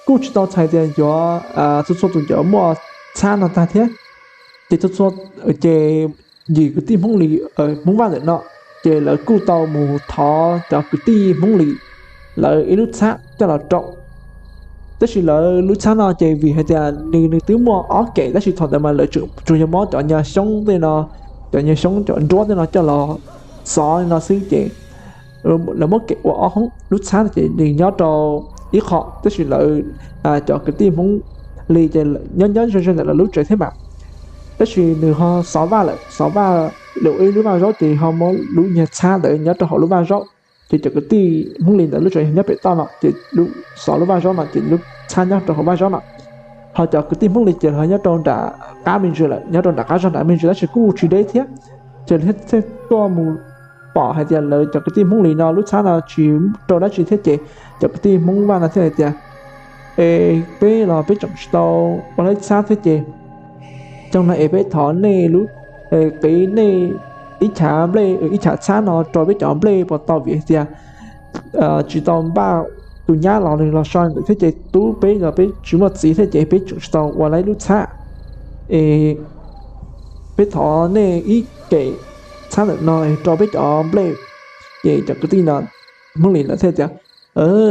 kuj tsis tau txhais tias yuav txhua txhua tus yuav muaj txhab no tag thiab. Ces txhua txhua, ces yim kwv tij Hmoob li, Hmoob Vaj ntawm no, ces lawv kuj tau mus thov cov kwv tij Hmoob li lawv ib lub txhab coj los rau. Tab sis lawv lub txhab no ces vim hais tias nws, nws twb muaj ob kem, tab sis thaum ntawd mas lawv tsuas yog muab cov nyuag xyoob tej no, cov nyuag xyoob cov nruab tej no coj los xov li no xwb ces lawv muab kem ua ob hoob. Lub txhab ces nws nyob rau ib qho, tab sis lawv cov kwv tij Hmoob Lis ces nyob nyob ze ze ntawm lawv lub tsev thiab mas. Tab sis nws ho xov vaj lawm, xov vaj lawm ib lub vaj zaub ces ho muab lub nyuag txhab ntawd nyob rau hauv lub vaj zaub. Ces cov kwv tij Hmoob Lis ntawd lub tsev nyob pem toj no ces xov lub vaj zaub no ces lub txhab nyob rau hauv vaj zaub no. Ho cov kwv tij Hmoob Lis ces ho nyob rau nram qab me ntsis lawm, nyob rau nram qab zog nram me ntsis tab sis kuj tsis deb thiab. Ces thiaj tuaj mus pom hais tias lawv cov kwv tij Hmoob Lis no lub txhab no tsis rau dab tsi thiab ces cov kwv tij Hmoob Vaj no thiaj hais tias, Es peb los peb tseem tsis tau ua lub txhab thiab ces, cov no es peb thov nej lub, qiv nej ib chav nplej ib chav txhab no rau peb cov nplej puas tau, vim hais tias tsis tau npaj tus nyab los nws los so ntawd thiab ces tub peb los peb tsis muaj txiv thiab ces peb tseem tsis tau ua lub txhab. Es peb thov nej ib kem txhab ntawm no rau peb cov nplej. Ces cov kwv tij no Hmoob Lis ntawd thiaj tias,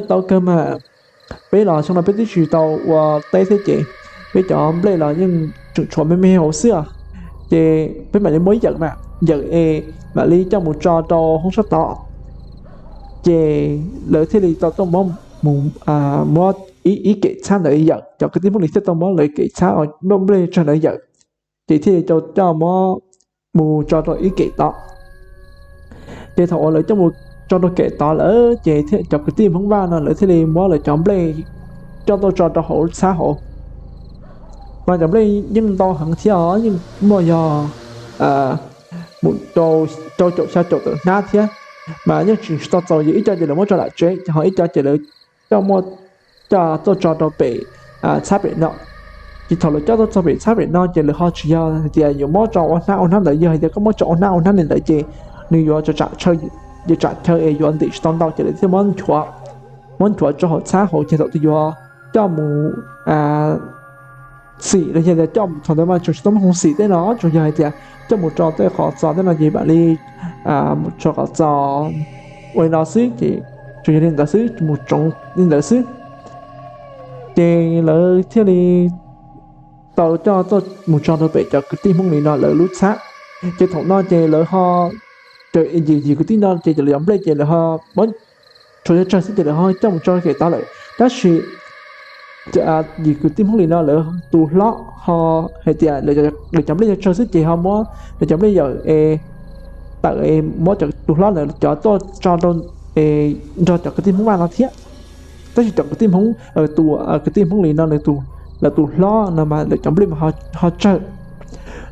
Tau kawg mas, peb los xyoo no peb twb tsis tau ua teb thiab ces peb cov nplej los yeej tseem tshuav me me hauv xwb os. Ces peb mam li muab yawm mas, yawm es mam li coj mus tso rau hoob sab tod. Ces lawv thiaj li tau tuaj muab, muab ib kem txhab ntawd yawm, cov kwv tij Hmoob Lis thiaj tau muab lawv kem txhab nplej tsawg ntawd yawm, ces thiaj li coj muab mus tso rau ib kem tod. Ces thaum uas lawv coj mus tso rau kem tod lawm ces cov kwv tij Hmoob Vaj no lawv thiaj li muab lawv cov nplej coj tuaj tso rau hauv txhab hauv. Mas cov nplej yeej ntau heev thiab os, yeej muaj yog mus rau caum xya caum tawm hnab thiab, mas yeej tsis tau txaus, yog ib co ces lawv muab tso tom tsev, ho ib co ces lawv coj muab coj tuaj tso rau pem txhab pem no. Ces thaum lawv coj tuaj txog pem txhab pem no ces lawv ho tsis yog hais tias yuav muab tso ua hnab ua hnab ntawd, yog hais tias koj muab tso ua hnab ua hnab li ntawd ces nws yuav tsam chaw, yuav tsam chaw es yuav ntim tsis tau ntau, ces lawv thiaj muab nchuav, muab nchuav rau hauv txhab hauv ces thaum twg yuav coj mus xim los yog tias coj mus thaum ntawd mas tseem tsis tau muaj khoom xim tej no, tsuas yog hais tias coj mus tso tej qhov txos tej no ces mam li mus tso qhov txos ua li no xwb ces tsuas yog li ntawd xwb, mus tsoov li ntawd xwb. Ces lawv thiaj li tau coj tuaj mus tso rau pem cov kwv tij Hmoob Lis no lawv lub txhab. Ces thaum no ces lawv ho, yim yim kwv tij no ces lawv cov nplej ces lawv ho muab tshuav tsawg xwb ces lawv ho coj mus tso kem tod lawm. Tab sis yim kwv tij Hmoob Lis no lawv tus hlob ho hais tias lawv cov nplej tsawg xwb ces ho muab lawv cov nplej yawm es tawm es muab cov tus hlob ntawd cov tuaj tso rau nrog cov kwv tij Hmoob Vaj no thiab. Tab sis cov kwv tij Hmoob, kwv tij Hmoob Lis no lawv tus hlob no mas lawv cov nplej mas ho tsawg,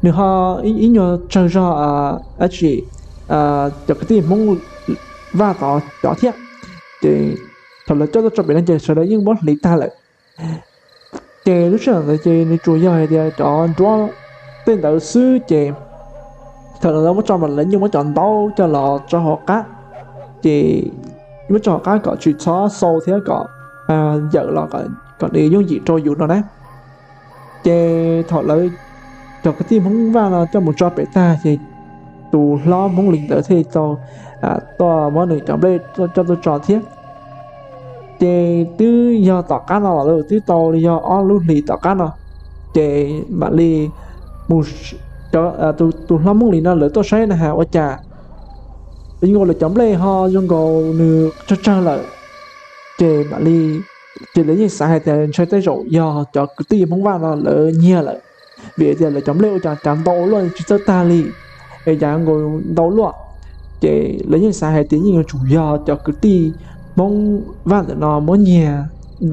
nws ho ib nyuag tsawg zog dab tsi cov kwv tij Hmoob Vaj tod cov thiab. Ces thaum lawv coj tuaj tso pem no ces sawv daws yeej muab hliv tag lawm. Ces lub sij hawm ntawd ces nws tsuas yog hais tias cov nruab tej ntawd xwb ces thaum lawv muab tso mas lawv yeej muab cov ntaub coj los tso hauv qab, ces muab tso hauv qab kom tsis txhob xau thiab kom yawm los kom nws yooj yim rau yus no na. Ces thaum lawv cov kwv tij Hmoob Vaj no coj mus tso pem tag ces tus hlob Hmoob Lis ntawd thiaj tau tuaj muab nws cov nplej coj tuaj tso thiab. Ces twb yog tom qab no los twb tau li yog ob lub hlis tom qab no, ces mam li mus, tus hlob Hmoob Lis no lawv tuaj saib na has ua cas zoo nkaus lawv cov nplej ho zoo nkaus nws tsawg tsawg lawm. Ces mam li, ces lawv yeej xav hais tias ntshai tej zaum yog cov kwv tij Hmoob Vaj no lawv nyiag lawm, vim tias lawv cov nplej ua cas cav ntau luaj tsis txawj tag li, es cav nkaus ntau luaj. Ces lawv yeej xav hais tias yeej yuav tsum yog cov kwv tij Hmoob Vaj ntawm no muab nyiag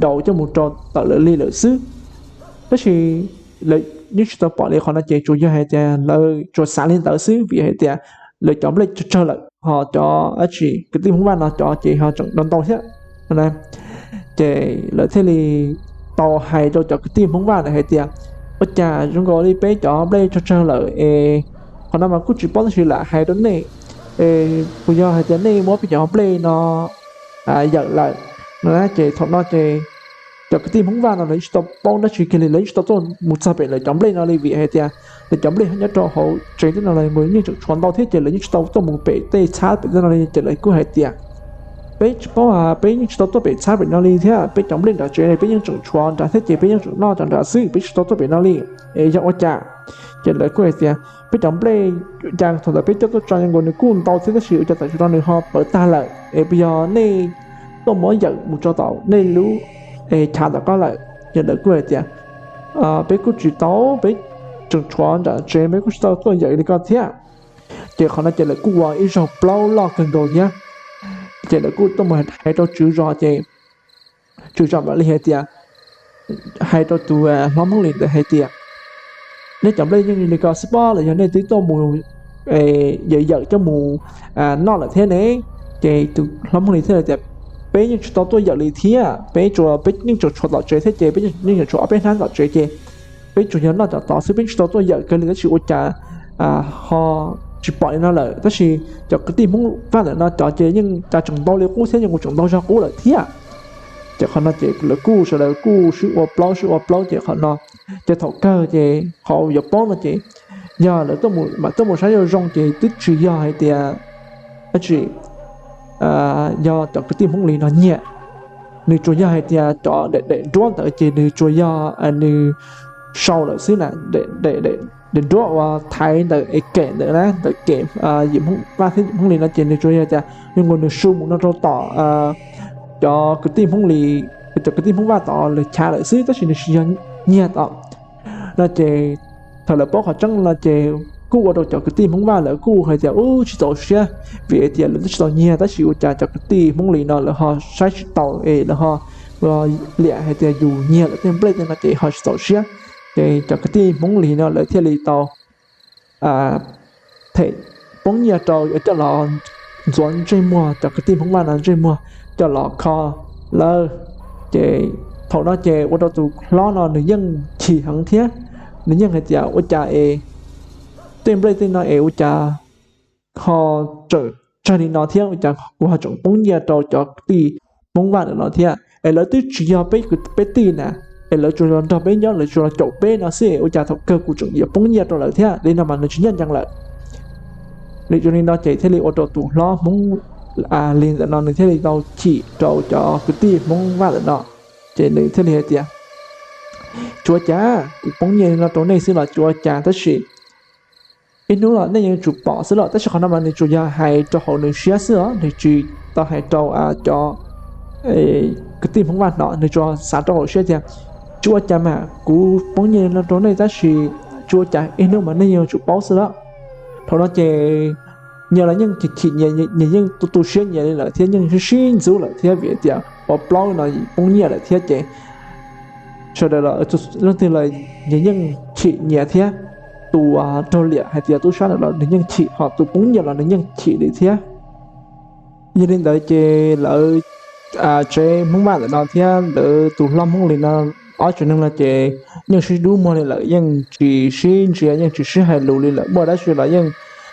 daus coj mus rau tawm lawv li lawm xwb. Tab sis lawv yeej tsis tau pom li qhov no ces tsuas yog hais tias lawv tsuas xav li ntawd xwb vim hais tias lawv cov nplej tsawg tsawg lawm ho cov dab tsi kwv tij Hmoob Vaj no cov ces ho tseem ntau ntau thiab. Ces lawv thiaj li tau hais rau cov kwv tij Hmoob Vaj ntawd hais tias, ua cas zoo nkaus li peb cov nplej tsawg tsawg lawm es qhov no mas kuj tsis paub tab sis lam hais rau nej, es puas yog hais tias nej muab peb cov nplej no yawm lawm no na. Ces thaum no ces cov kwv tij Hmoob Vaj no lawv yeej tsis tau paub dab tsi kiag li, lawv yeej tsis tau tuaj mus txog pem lawv cov nplej no li vim hais tias lawv cov nplej nyob rau hauv tsev tej no los yeej tseem tshuav ntau thiab ces lawv yeej tsis tau tuaj mus pem tej txhab pem tej no li ces lawv kuj hais tias, peb tsis paub, peb yeej tsis tau tuaj pem txhab pem no li thiab peb cov nplej nram tsev peb yeej tseem tshuav nrad thiab ces peb yeej tseem noj cov nrad xwb, peb tsis tau tuaj pem no li. Es yog ua cas? Ces lawv kuj hais tias peb cov nplej cas thaum ntawd peb coj tuaj tso zoo nkaus nws kuj ntau thiab tab sis ua cas tam sim no nws ho pawv tag lawm es puas yog nej tuaj muab yawm mus tso tom nej lub chav tom qab lawm. Ces lawv kuj hais tias, peb kuj tsis tau, peb tseem tshuav nram tsev, peb kuj tsis tau tuaj yawm li koj thiab. Ces qhov no ces lawv kuj ua ib zaug plaub loj kawg nkaus thiab. Ces lawv kuj tuaj mus hais rau tswv zos ces tswv zos mam li hais tias, hais rau tus hlob Hmoob Lis ntawd hais tias, nej cov nplej yeej li ko xwb pob, los yog nej twb tuaj mus yawm yawm coj mus noj lawm thiab ne? Ces tus hlob Hmoob Lis thiaj li tias, peb yeej tsis tau tuaj yawm li thiab, peb tsuas, peb yeej tseem tshuav tom tsev thiab ces peb yeej tseem tshuav ob peb hnab tom tsev ces peb tsuas yog noj cov tod xwb, peb tsis tau tuaj yawm kiag li, tab sis ua cas ho tsis pom li no lawm. Tab sis cov kwv tij Hmoob Vaj ntawm no cov ces yeej cas tseem ntau li qub thiab, yeej kuj tseem ntau zog qub lawm thiab. Ces qhov no ces lawv kuj sawv daws kuj sib ua plaub sib ua plaub ces qhov no, ces thaum kawg ces qhov yuav paub no ces yog lawv tuaj mus, mam tuaj mus saib zoo zoo ces twb tsis yog hais tias dab tsi yog cov kwv tij Hmoob Lis no nyiag. Nws tsuas yog hais tias cov daim daim nruab ntawd ces nws tsuas yog nws sau lawm xwb na, daim nruab uas thaiv ntawm es kem ntawd na, ntawm kem yim Hmoob Vaj thiab yim Hmoob Lis no ces nws tsuas yog tias zoo nkaus nws su mus no rau tom cov kwv tij Hmoob Lis, cov kwv tij Hmoob Vaj tod lawv chav lawm xwb, tab sis nws tsis yog nyiag tod no ces thaum lawv paub qhov tseeb no ces kuj ua rau cov kwv tij Hmoob Vaj lawv kuj hais tias ub tsis txaus siab, vim hais tias lawv twb tsis tau nyiag tab sis ua cas cov kwv tij Hmoob Lis no lawv ho saib tsis taus es lawv ho liam hais tias yus nyiag lawv tej nplej tej no ces ho tsis txaus siab. Ces cov kwv tij Hmoob Lis no lawv thiaj li tau them poob nyiaj rau coj los ntxuav ntsej muag cov kwv tij Hmoob Vaj no ntsej muag coj los kho lawv. Ces thaum no ces ua rau tus hlob no nws yeej chim heev thiab, nws yeej hais tias ua cas es tej nplej tej no es ua cas ho tseem tsawg li no thiab ua cas kuv ho tseem poob nyiaj rau cov kwv tij Hmoob Vaj ntawm no thiab es lawv twb tsis yog peb kwv peb tij na, es lawv tsuas los nrog peb nyob, lawv tsuas los caum peb no xwb es ua cas thaum kawg kuv tseem yuav poob nyiaj rau lawv thiab li no mas nws tsis ncaj ncees lawm. Nws zoo li no ces thiaj li ua rau tus hlob Hmoob Lis ntawm no nws thiaj li tau chim rau cov kwv tij Hmoob Vaj ntawm no, ces nws thiaj li hais tias tsuav cas kuv poob nyiaj li no rau nej xwb los tsuav cas, tab sis ib hnub los nej yeej tsum pom xwb los, tab sis qhov no mas nws tsuas yog hais rau hauv nws siab xwb os, nws tsis tau hais rau cov kwv tij Hmoob Vaj hnov, nws tsuas xav rau hauv siab tias tsuav cas mas kuv poob nyiaj li no rau nej tab sis tsuav cas ib hnub mas nej yeej tsum paub xwb los. Thaum no ces nyias los yeej chim chim nyias, nyias yeej tu tu siab nyias li lawm thiab yeej sib sib ntxub lawm thiab vim tias ua plaub no poob nyiaj lawm thiab ces sawv daws los leej twg los nyias yeej chim nyias thiab. Tus raug liam hais tias tub sab ntawm los nws yeej chim, ho tus poob nyiaj los nws yeej chim li thiab. Yog li ntawd ces lawv tsev Hmoob Vaj ntawm no thiab lawv tus hlob Hmoob Lis no ob tsev neeg no ces yeej sib dub muag li lawm, yeej tsis sib ntsia, yeej tsis sib hais lus li lawm, muaj dab tsi los yeej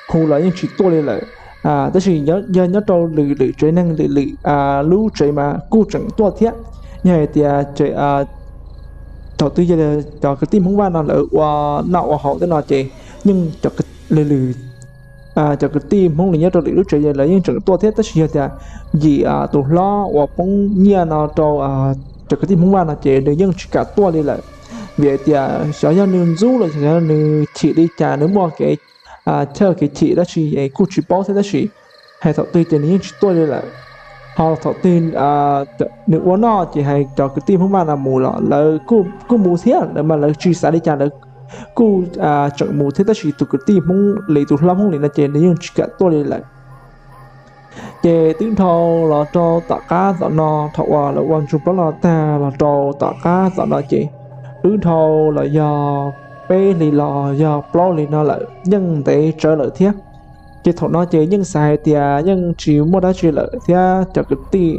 hu los yeej tsis tuaj li lawm. Tab sis yog nyob rau lwm lwm tsev neeg lwm lwm lub tsev mas kuj tseem tuaj thiab. Yog hais tias thaum twg yog cov kwv tij Hmoob Vaj no lawv ua noj ua haus tej no ces yeej cov lwm lwm cov kwv tij Hmoob Lis nyob rau lwm lub tsev lawv yeej tseem tuaj thiab, tab sis yog tias yim tus hlob uas poob nyiaj no rau cov kwv tij Hmoob Vaj no ces nws yeej tsis kam tuaj li lawm. Vim hais tias xyov yog nws ntxub los xyov yog nws chim li cas, nws muaj kev chawj kev chim dab tsi es kuj tsis paub thiab, tab sis hais thaum twg ces nws yeej tsis tuaj li lawm. Ho thaum twg nws ua noj ces hais cov kwv tij Hmoob Vaj no mus los lawv kuj mus thiab, lawv mas lawv tsis xav li cas lawv kuj tseem mus thiab, tab sis tus kwv tij Hmoob Lis, tus hlob Hmoob Lis no ces nws yeej tsis kam tuaj li lawm. Ces twb dhau los rau tom qab tom no, thaum uas lawv ua ntsug plaub no tag los rau tom qab tom no ces wb dhau los yog peb hlis los yog plaub hlis no lawm, yeej ntev tsawv lawm thiab. Ces thaum no ces yeej xav hais tias yeej tsis muaj dab tsi lawm thiab, cov kwv tij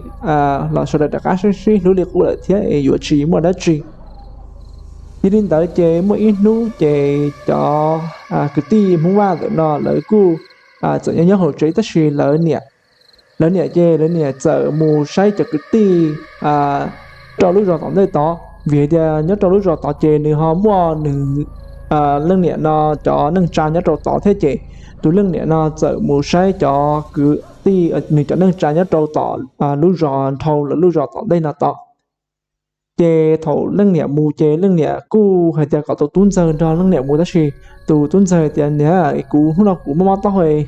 los sawv daws rov qab sib sib hlub li qub lawm thiab es yuav tsis muaj dab tsi. Yog li ntawd ces muaj ib hnub ces cov kwv tij Hmoob Vaj ntawm no lawv kuj txawm nyob nyob hauv tsev, tab sis lawv niam, lawv niam ces lawv niam txawm mus saib cov kwv tij rau lub zos tom ntej tod, vim hais tias nyob rau lub zos tod ces nws ho muaj nws leej niam no cov neej tsa nyob rau tod thiab, ces tus leej niam no txawm mus saib cov kwv tij, nws cov neej tsa nyob rau tom lub zos dhau lawv lub zos tom ntej no tod. Ces thaum leej niam mus ces leej niam kuj hais tias kom tus tub ntxawg nrog leej niam mus, tab sis tus tub ntxawg tias, niam, kuv hnub no kuv mob mob taub hau,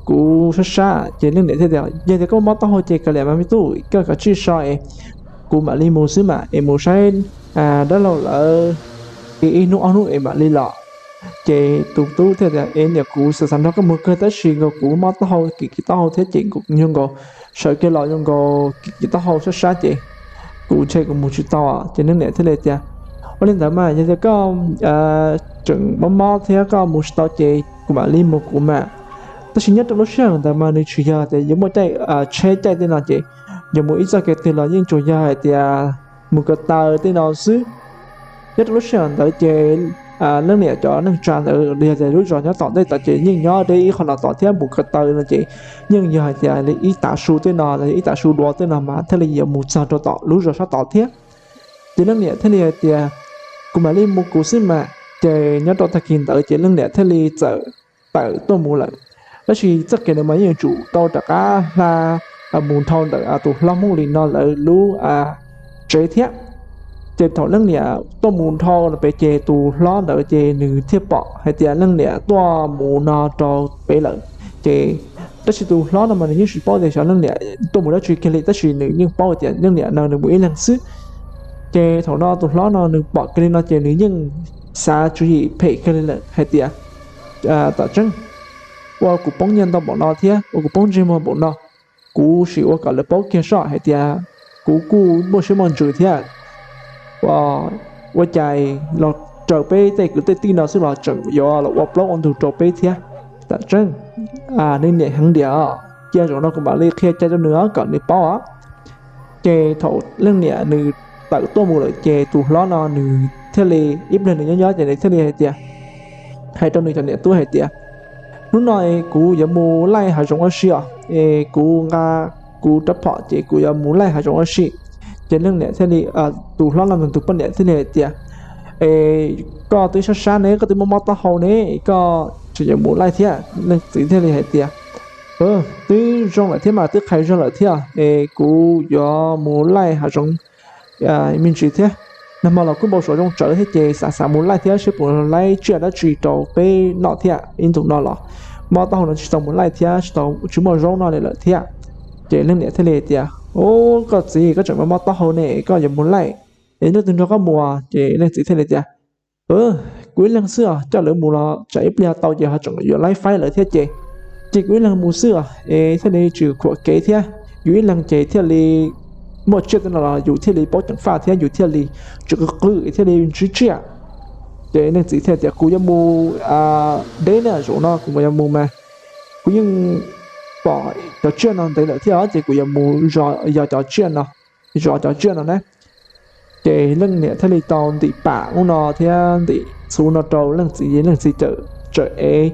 kuv sab sab. Ces leej niam thiaj tias, Yog tias koj mob taub hau ces kav liam mas me tub, koj kav tsij so es kuv mam li mus xwb mas, es mus saib dab laug lawv ib hnub ob hnub es mam li los. Ces tus tub thiaj tias, Es niam, kuv xav xav nrog koj mus kawg tab sis nkaus kuv mob taub hau, kim kim taub hau thiab ces nkaus sawv kiag los zoo nkaus kim kim taub hau sab sab ces kuv ntshe kuv mus tsis tau. Ces leej niam thiaj li tias, Ua li ntawd mas yog tias koj tseem mob mob thiab koj mus tsis tau ces kuv mam li mus kuv mas. Tab sis nyob rau lub sij hawm ntawd mas nws tsis yog tias yuav muaj caij tsheb caij tej no ces yuav mus ib txoj kev twg los yeej tsuas yog hais tias mus ko taw tej no xwb. Nyob rau lub sij hawm ntawd ces leej niam cov neej tsa ntawd los yog tias lub zos nyob tom ntej tod ces yeej nyob deb ib qho no tod thiab, mus ko taw no ces yeej yog hais tias li ib tav su tej no los yog ib tav su dua tej no mas thiaj li yuav mus txog rau tom lub zos sab tod thiab. Ces leej niam thiaj li hais tias, Kuv mam li mus kuv xwb mas. Ces nyob rau tag kis ntawd ces leej niam thiaj li txawm tawm tuaj mus lawm. Tab sis txoj kev ntawd mas yeej yuav tsum tau rov qab hla mus dhau ntawm tus hlob Hmoob Lis no lawv lub tsev thiab. Ces thaum leej niam tuaj mus dhau pem ces tus hlob ntawd ces nws thiaj pom hais tias leej niam tuaj mus no rau pem lawm. Ces tab sis tus hlob no mas nws yeej tsis paub tias xyov leej niam tuaj mus dab tsi kiag li, tab sis nws yeej paub tias leej niam no nws mus ib leeg xwb. Ces thaum no tus hlob no nws pom kiag li no ces nws yeej xav tswv yim phem kiag li lawm hais tias, Tam tseeb, ua kuv poob nyiaj ntau npaum no thiab ua kuv poob ntsej muag npaum no, kuv sim ua kom lawv paub kiag soj hais tias kuv kuj muaj siab muaj ntsws thiab. Ua cas los raws peb tej kwv tej tij no xwb los tseem yuav los ua plaub ua ntug rau peb thiab. Tam tseeb, nws niam heev tiag, cia zaum no kuv mam li qhia cai rau nws kom nws paub. Ces thaum leej niam nws tawm tuaj mus lawm ces tus hlob no nws thiaj li, ib pliag nws nyob nyob ces nws thiaj li hais tias, hais rau nws cov niam tub hais tias, Hnub no kuv yuav mus laij hav zoov ua si os, es kuv nqa kuv rab phom ces kuv yuav mus laij hav zoov ua si. Ces leej niam thiaj li, tus hlob no nws tus poj niam thiaj li hais tias, Es koj twb sab sab ne, koj twb mob mob taub hau ne, koj tseem yuav mus laij thiab? Leej txiv thiaj li hais tias, Twb zoo lawm thiab mas, twb qhais zog lawm thiab, es kuv yuav mus laij hav zoov me ntsis thiab. Nag hmo los kuj npau suav zoo tsawv thiab ces xav xav mus laij thiab seb puas laib tsiaj dab tsi rau peb noj thiab. Ib ntus no los mob taub hau no tsis tau mus laij thiab tsis tau, tsis muaj zaub noj li lawm thiab. Ces leej niam thiaj li tias, Ub, koj txiv, koj tseem mob mob taub hau ne, koj yuav mus laij, es leej twg nrog koj mus? Ces leej txiv thiaj li tias, Kuv ib leeg xwb os, coj lawv mus los tsam ib pliag tau ces ho tseem yuav laib faib lawv thiab ces, ces kuv ib leeg mus xwb os, es thiaj li tsis khuam kev thiab. Yus ib leeg ces thiaj li muaj tsiaj tej no los yus thiaj li paub ceev faj thiab yus thiaj li tsis qw qw thiaj li ntsib tsiaj. Ces leej txiv thiaj tias, Kuv yuav mus deb na, zaum no kuv yuav mus mas kuv yeej pom cov tsiaj no ntev lawm thiab ces kuv yuav mus yos cov tsiaj no, zov cov tsiaj no na. Ces leej niam thiaj li tau ntim pam ub no thiab ntim txhuv no rau leej txiv, leej txiv txawm ev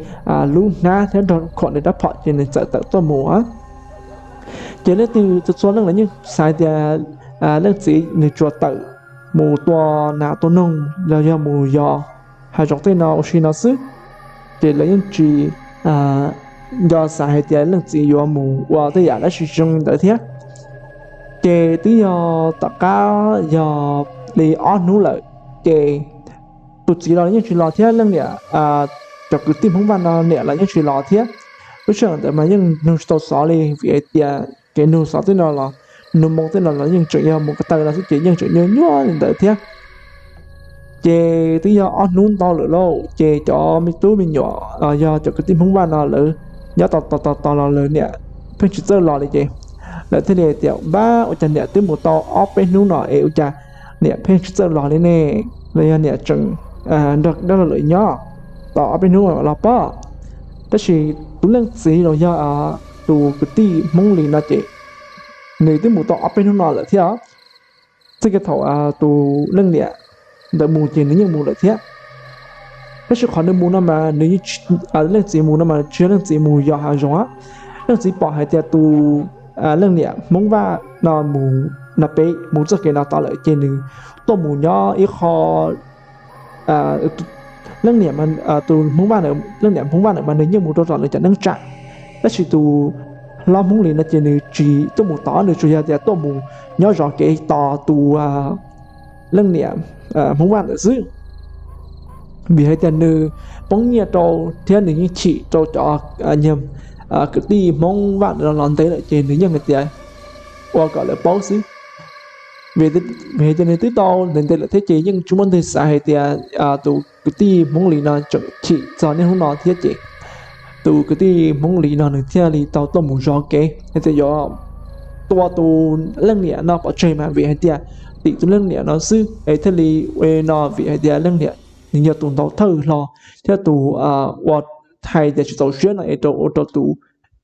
lub hnab thiab nrog khuam nws rab phom ces nws txawm tawm tuaj mus. Ces leej twg txhua txhua leej los yeej xav tias leej txiv nws tsuas tawm mus tua nas tua noog los yog mus yos hav zoov tej no ua si no xwb, ces lawv yeej tsis nco xav hais tias leej txiv yuav mus ua tej yam dab tsi zoo ntawd thiab. Ces twb yog tom qab yog li ob hnub lawm, ces tus txiv los yeej tsis los thiab leej niam, cov kwv tij Hmoob Vaj no niam los yeej tsis los thiab. Lub sij hawm ntawd mas yeej nug tsis tau xov li vim hais tias kev nug xov tej no los, nug moo tej no los yeej tseem yog mus ko taw no xwb ces yeej tseem nyuaj nyuaj li ntawd thiab. Ces twb yog ob hnub ntau lawm lauj, ces cov me tub me nyuam yog cov kwv tij Hmoob Vaj no lawv nyob tos tos tos los lawv niam pheej tsis txawj los li ces lawv thiaj li tias, Npab, ua cas niam twb mus tau ob peb hnub no es ua cas niam pheej tsis txawj los li ne? Los yog niam tseem nrog dab laug lawv nyob tau ob peb hnub los pob. Tab sis tus leej txiv los yog tus kwv tij Hmoob Lis no ces nws twb mus tau ob peb hnub no lawm thiab. Txij kiag thaum tus leej niam ntawd mus ces nws yeej mus lawm thiab. Tab sis qhov nws mus no mas nws, leej txiv mus no mas tsis yog leej txiv mus yos hav zoov. Leej txiv pom hais tias tus leej niam Hmoob Vaj no mus, no peb mus txoj kev no tod lawm ces nws tuaj mus nyob ib qho. Leej niam, tus Hmoob Vaj, leej niam Hmoob Vaj na mas nws yeej mus rau tom nws cov neej tsa, tab sis tus hlob Hmoob Lis no ces nws tsis tuaj mus tod, nws tsuas yog tias tuaj mus nyob zov kev tos tus leej niam Hmoob Vaj ntawd xwb. Vim hais tias nws poob nyiaj rau thiab nws yeej chim rau cov, yog kwv tij Hmoob Vaj no los ntev lawm ces nws yeej hais tias ua kom lawv paub xwb. Vim tias nws twb tau ntev ntev lawm thiab ces yeej tsis muaj leej twg xav hais tias tus kwv tij Hmoob Lis no tseem chim txog niaj hnub no thiab ces tus kwv tij Hmoob Lis no nws thiaj li tau tuaj mus zov kev hais tias yuav tua tus leej niam no pov tseg mas vim hais tias tim tus leej niam no xwb es thiaj li ua no vim hais tias leej niam nws yog tus ntaus thawj hlo thiab tus ua hais tias tsis txaus siab no es rau ua rau tus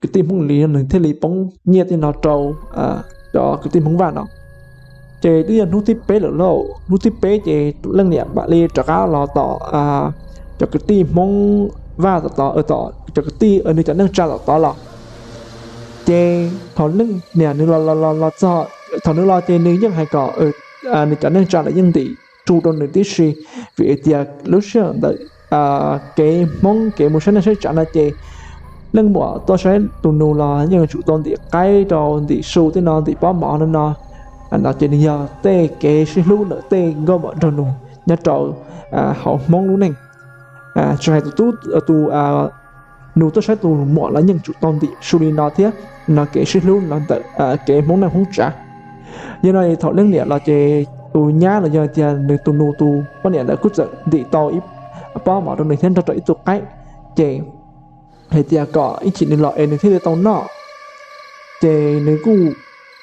kwv tij Hmoob Lis no nws thiaj li poob nyiaj tej no rau cov kwv tij Hmoob Vaj no. Ces twb yog hnub thib peb lawm lauj, hnub thib peb ces tus leej niam mam li rov qab los tom cov kwv tij Hmoob Vaj tom, tom cov kwv tij nws cov neej tsa tom tod los. Ces thaum leej niam nws los los los txog, thaum nws los ces nws yeej hais kom nws cov neej tsa lawm yeej ntim su rau nws tib si, vim tias lub sij hawm ntawd kev Hmoob kev mus saib neej saib tsav no ces leej muam tuaj saib tus nus los yeej yuav tsum tau ntim qaib rau, ntim su tej no, ntim pob mov no no. No ces nws yog tej kev sib hlub ntawm tej nkauj muam nraug nus nyob rau hauv Hmoob lub neej. Tsis hais tus tub, tus nus tuaj saib tus muam los yeej tsum tau ntim su li no thiab. No kev sib hlub no ntawm kev Hmoob neej Hmoob tsav. Yog no thaum leej niam los ces tus nyab los yog tias nws tus nus tus poj niam ntawd kuj txawm ntim tau ib pob mov rau nws thiab nrog rau ib tug qaib, ces hais tias kom ib chim nws los es nws thiaj li tau noj. Ces nws kuj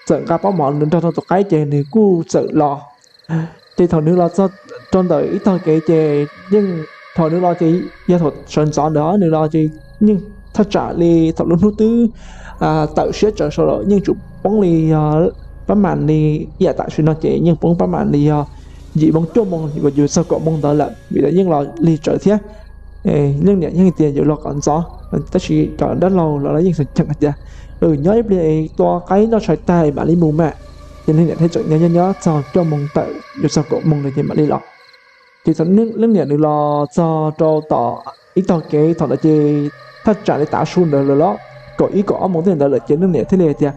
txawm nqa pob mov nws nrog rau tus qaib ces nws kuj txawm los. Ces thaum nws los txog rau ntawm ib tog kev ces yeej, thaum nws los ces yog thaum sawv ntxov ntawd nws los ces yeej thaj tsam li thaum lub hnub twb tawm siab tsaws saud lawm, yeej tsum poob li yog pab mam li ib yam tam sim no ces yeej poob pab mam li yog yim moo cuaj moo uas yuav txog kaum moo ntawd lawm vim yeej los lig tsawv thiab. Leej niam yeej tias yuav los kom ntxov, tab sis cov dab laug los yeej xav cheem hais tias nyob ib pliag es tua qaib noj tshais tag mam li mus mas. Ces leej niam thiaj tseem nyob nyob nyob txog cuaj moo tawm yuav txog kaum moo ntawd ces mam li los. Ces thaum leej niam nws los txog rau tom ib tog kev thaum ntawd ces thaj tsam li tav su ntawd lawm los kaum ib kaum ob moo tej ntawd lawm ces leej niam thiaj li hais tias,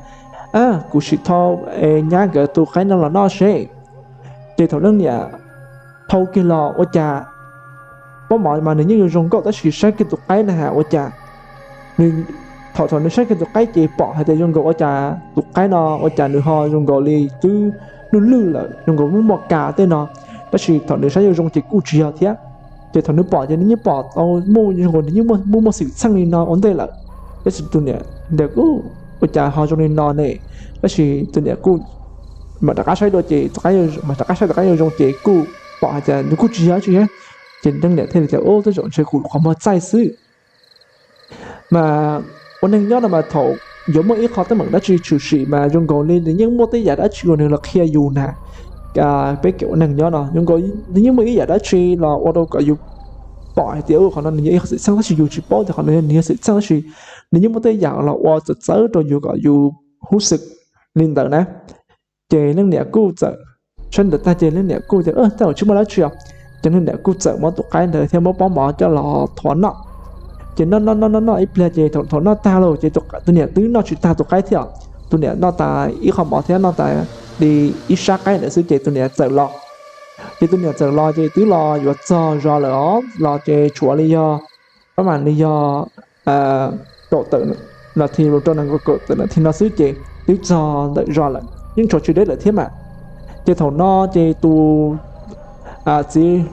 kuv sim thau nyab nkawd tus qaib no los noj seb. Ces thaum leej niam thau kiag los ua cas pob mov mas nws yeej yuav zoo nkauj tab sis saib kiag tus qaib na has ua cas, nws, thaum thaum nws saib kiag tus qaib ces pom hais tias zoo nkaus ua cas tus qaib no ua cas nws ho zoo nkaus li twb lwj lwj lawm zoo nkaus muaj muaj kas tej no, tab sis thaum nws saib zoo zoo ces kuj tsis yog thiab. Ces thaum nws pom ces nws yeej pom tau muaj zoo nkaus nws yeej muaj muaj xwm txheej li no ua ntej lawm. Tab sis tus niam ntawd kuj ua cas ho zoo li no ne, tab sis tus niam kuj mam rov qab saib dua ces tus qaib, mam rov qab saib tus qaib zoo zoo ces kuj pom hais tias nws kuj tsis yog tsis, ces leej niam thiaj li tias ub tej zaum ntshe kuv qhov muag txaij xwb. Mas ua neeg nyob no mas thaum yuav muaj ib qho teeb meem dab tsi tshwm sim mas zoo nkaus li nws yeej muaj tej yam dab tsi uas nws los qhia yus na. Peb kev ua neeg nyob no zoo nkaus nws yeej muaj ib yam dab tsi los ua rau kom yus pom hais tias qhov no nws yog ib qho xwm txheej tab sis yus tsis paub tias qhov no nws yog xwm txheej tab sis nws yeej muaj tej yam los ua txawv txawv rau yus kom yus hub xwm li ntawd na. Ces leej niam kuj txawm saib ntawd tag ces leej niam kuj tias tej zaum tsis muaj dab tsi os. Ces leej niam kuj txawm muab tus qaib ntawd thiab muab pob mov coj los thov noj. Ces noj noj noj noj noj ib pliag ces thaum thov noj tag lauj ces tus niam twb noj tsis tag tus qaib thiab. Tus niam noj tas ib qho mov thiab noj tas li ib sab qaib ntawd xwb ces tus niam txawm los. Ces tus niam txawm los ces twb los yuav txog zos lawm os, los ces tshuav li yog pab mam li yog kaum tawm nas this los rau nees nkaum tawm nas this no xwb ces twb txog ntawm zos lawm, yeej tshuav tsis deb lawm thiab mas. Ces thaum no ces tus txiv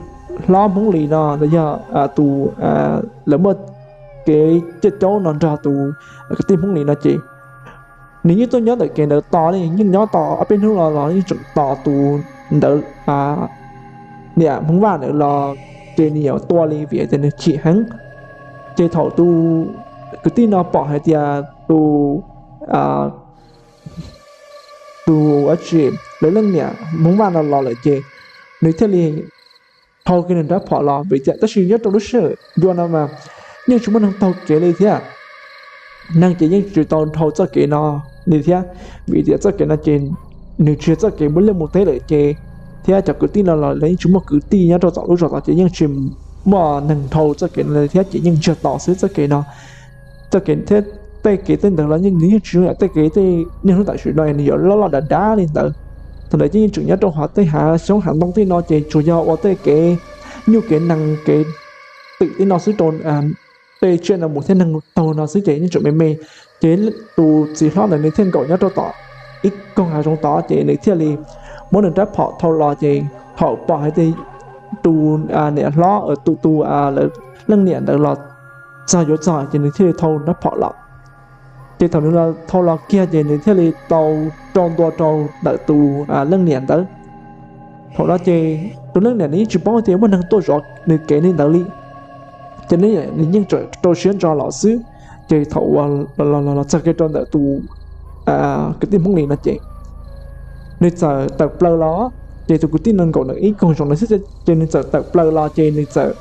hlob Hmoob Lis no los yog tus lawv muaj kev caj caub no nrog tus kwv tij Hmoob Lis no ces nws yeej tuaj nyob ntawm kev ntawd tos li, yeej nyob tos ob peb hnub los los yeej tseem tos tus ntawd niam Hmoob Vaj ntawd los ces nws yuav tua li vim tias nws chim heev. Ces thaum tus kwv tij no pom hais tias tus, tus dab tsi, lawv leej niam Hmoob Vaj no los lawm ces nws thiaj li dhau kiag nws rab phom los vim tias tab sis nyob rau lub sij hawm ncua no mas yeej tsis muaj neeg taug kev li thiab. Neeg ces yeej tsis tau dhau txoj kev no li thiab, vim tias txoj kev no ces nws tsis yog txoj kev muaj liaj mus teb lawm ces thiab cov kwv tij no los lawv yeej tsis muaj kwv tij nyob rau tom lub zos tod ces yeej tsis muaj neeg dhau txoj kev no li thiab ces yeej ntsiag to xwb txoj kev no. Txoj kev thiab tej kev tej ntawd los nws yeej tsis zoo yam tej kev tej niaj hnub tam sim no nws yuav loj loj dav dav li ntawd. Thaum ntawd ces yeej tseem nyob rau hauv tej hav xyoob hav ntoo tej no ces tsuas yog ua tej kev nyuj kev nees kev twm tej no xwb rau tej tsiaj no mus thiab neeg taug no xwb ces yeej tseem me me. Ces tus txiv hlob ntawd nws thiaj nkaum nyob rau tom ib koog hav zoov tod ces nws thiaj li muab nws rab phom thau los ces thaum pom hais tias tus niam hlob, tus tus leej niam ntawd los txog yuav txog ces nws thiaj li thau rab phom los. Ces thaum nws los thau los kiag ces nws thiaj li tau rau ntua rau ntawm tus leej niam ntawd. Thaum no ces tus leej niam nws yeej tsis paub tias muaj neeg tuaj zov nws kev li ntawd li, ces nws yeej tseem rau siab ntso los xwb. Ces thaum uas los txog kiag rau ntawm tus kwv tij Hmoob li no ces nws txawm tawm plaws los, ces tus kwv tij no nkaum ntawm ib koog zoov ntawd xwb ces nws txawm tawm plaws los ces nws txawm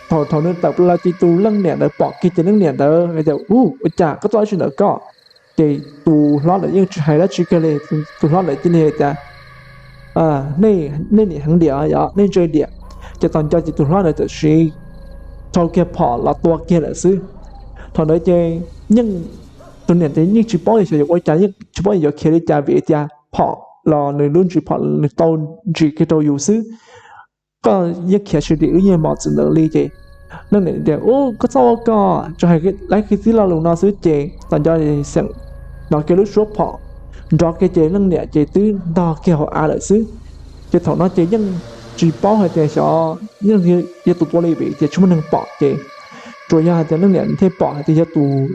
thaum thaum nws tawm plaws los ces tus leej niam ntawd pom kiag ces leej niam ntawd hais tias, Ub, ua cas koj tuaj dab tsi ntawm koj? Ces tus hlob ntawd yeej tsis hais dab tsi kiag li. Tus hlob ntawd cia li hais tias, Nej nim heev diam, yog nej ntse diam. Ces txog nco ces tus hlob ntawd txawm siv rau kiag phom los tua kiag lawm xwb. Thaum ntawd ces yeej, tus niam ntawd yeej tsis paub li xyov yuav ua cas, yeej tsis paub yuav khiav li cas vim tias phom los nws lub ntsis phom nws tau ntsis kiag rau yus xwb, koj yeej khiav tsis dim lub niag mos txwv ntawd li. Ces leej niam tias, Ub, koj txhob ua koj, tsuas hais laib kiag tib lo lus no xwb. Ces txog nco xeem hnov kiag lub suab phom nrov kiag ces leej niam ces twb ntog kiag hauv av lawm xwb. Ces thaum no ces yeej tsis paub hais tias xyov yeej yog tus tua li vim tias tsis muaj neeg pom ces tsuas yog hais tias leej niam thiaj pom hais tias yog tus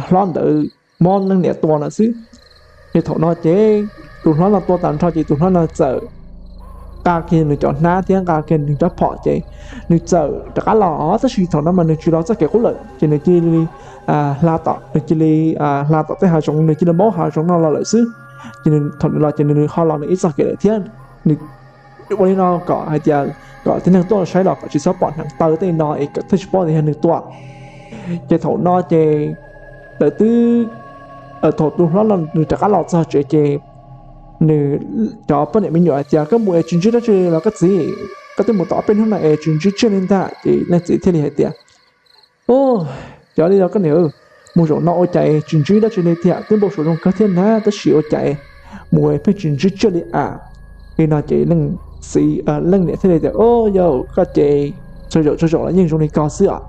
hlob ntawd mob leej niam tua no xwb. Ces thaum no ces tus hlob no tua tag nrho ces tus hlob no txawm nqa kiag nws cov hnab thiab nqa kiag nws rab phom ces nws txawm rov qab los, tab sis thaum no mas nws tsis los txoj kev qub lawm ces nws cia li hla tom, nws cia li hla tom tej hav zoov, nws cia li maub hav zoov no los lawm xwb. Ces thaum nws los ces nws ho los nws ib txoj kev lawm thiab. Nws ua li no kom hais tias kom tib neeg tuaj saib los kom tsis txhob pom hneev taw tej no es kom thiaj tsis paub tias yog nws tua. Ces thaum no ces lawv twb, thaum tus hlob no nws rov qab los txog tsev ces nws cov poj niam me nyuam hais tias, Koj mus es tsis ntsib dab tsi los koj txiv? Koj twb mus tau ob peb hnub no es tsis ntsib tsiaj li ntag. Ces leej txiv thiaj li hais tias, Ub, cov li los koj niam, mus zaum no ua cas es tsis ntsib dab tsi li thiab, twb npau suav zoo kawg thiab na, tab sis ua cas es mus pheej tsis ntsib tsiaj li as? Li no ces leej txiv, leej niam thiaj li tias, Ub, yog koj ces txhua zaum txhua zaum los yeej zoo li ko xwb os.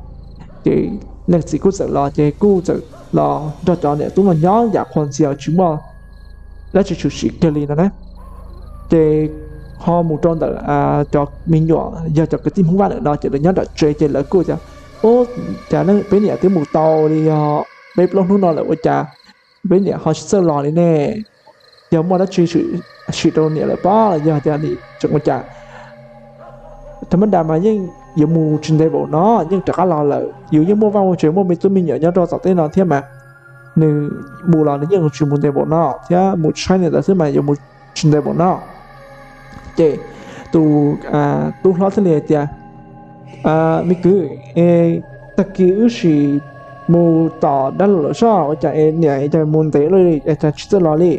Ces leej txiv kuj txawm los ces kuj txawm los nrog cov niam tub no nyob yam qhuas ntxias tsis muaj dab tsi tshwm sim kiag li no na. Ces ho mus rau ntawm cov me nyuam yog cov kwv tij Hmoob Vaj lawm no ces lawv nyob nram tsev ces lawv kuj tias, Ub, cas peb niam twb mus tau li yog peb plaub hnub no lawm ua cas peb niam ho tsis txawj los li ne? Yog muaj dab tsi tshwm sim rau niam lawm pob los yog tias nim tseem ua cas? Thaum mab das mas yeej yuav mus tsis ntev npaum no yeej rov qab los lawm, yus yeej muaj vaj muaj tsev muaj me tub me nyuam nyob rau tom tej no thiab mas, nws mus los nws yeej tsis mus ntev npaum no thiab, mus saib niam ntawd xwb mas yuav mus tsis ntev npaum no. Ces tus tub hlob thiaj li hais tias, Me kwv, tag kis wb sim mus tom dab laug lawm soj, ua cas es niam cas mus ntev li cas tsis txawj los li?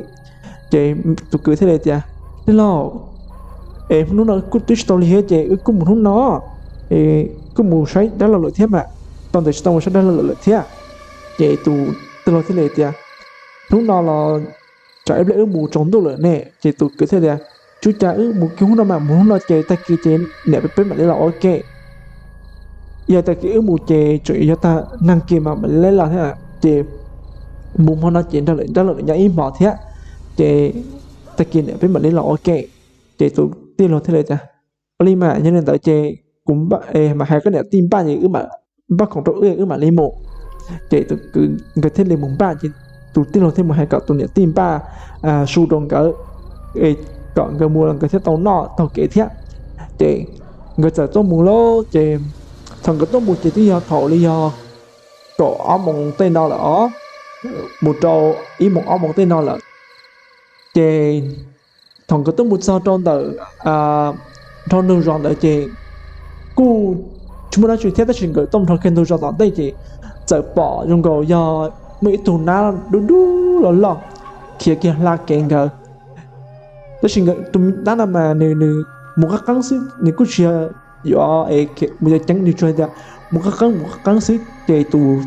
Ces tus kwv thiaj li tias, Tij laug, es hnub no kuj twb tsis tau lig thiab ces wb kuj mus hnub no, kuj mus saib dab laug lawm thiab mas, tau ntev tsis tau mus saib dab laug lawm thiab. Ces tus tij laug thiaj li tias, Hnub no los tsam ib pliag wb mus tsaus ntuj lawm ne. Ces tus kwv thiaj tias, Tsis ua cas, wb mus kiag hnub no mas, mus hnub no ces tag kis ces niam peb mam li los ua ke. Yog tag kis wb mus ces tseem yuav tag nag kis mas mam li los thiab. Ces mus hmo no ces nrog lawm dab laug nyob ib hmos thiab, ces tag kis niam peb mam li los ua ke. Ces tus tij laug thiaj li tias, Ua li mas yog li ntawd ces kuv mam hais koj niam tij npaj ces wb mam npaj khoom rau wb, wb mam li mus. Ces tus kwv nkawd thiaj li mus npaj ces tus tij laug thiaj mus hais kom tus niam tij npaj su rau nkawd, kom nkawd mus los nkawd thiaj tau noj taug kev thiab. Ces nkawd txawm tuaj mus lauj. Ces thaum nkawd tuaj mus ces twb yog thaum li yog kaum ob moos tej no lawm os, mus rau ib moos ob moos tej no lawm. Ces thaum nkawd tuaj mus txog rau ntawm nrho ntug zos ntawd ces kuj tsis muaj dab tsi thiab, tab sis nkawd tuaj mus nrho kiag ntug zos tom ntej ces txawm pom zoo nkaus yog muaj ib tug nab dub dub loj loj khiav kiag hla kev nkawd. Tab sis tus nab no mas nws nws mus qab qeeb xwb, nws kuj tsis yog yuav mus yog ceev, nws tsuas hais tias mus qab qeeb mus qab qeeb xwb. Ces tus,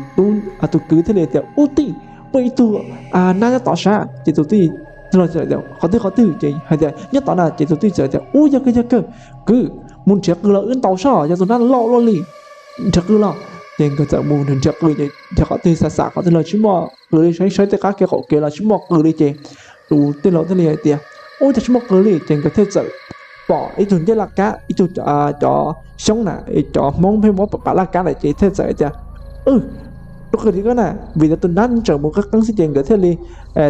tus kwv thiaj li tias, Ub tij, muaj ib tug nab nyob tod sab. Ces tus tij, tij laug tias, Qhov twg qhov twg? Ces hais tias, Nyob tod na. Ces tus tij txawm tias, Ub, yog kawg yog kawg, kwv, mus nrhiav qws los wb ntaus soj, yog tus nab loj luaj li, nrhiav qws los. Ces nkawd txawm mus nrhiav qws, nrhiav qhov twg xav xav qhov twg los tsis muaj qws li, saib saib tej qab kev qaum kev los tsis muaj qws li. Ces tus tij laug thiaj li hais tias, Ub, cas tsis muaj qws li? Ces nkawd thiaj txawm pom ib tug ncej laj kab, ib tug, cov xyoob na, cov Hmoob pheej muab pam laj kab ntawd ces thiaj txawm tias, Tus qws tim ko na, vim tias tus nab tseem mus qeeb qeeb xwb ces nkawd thiaj li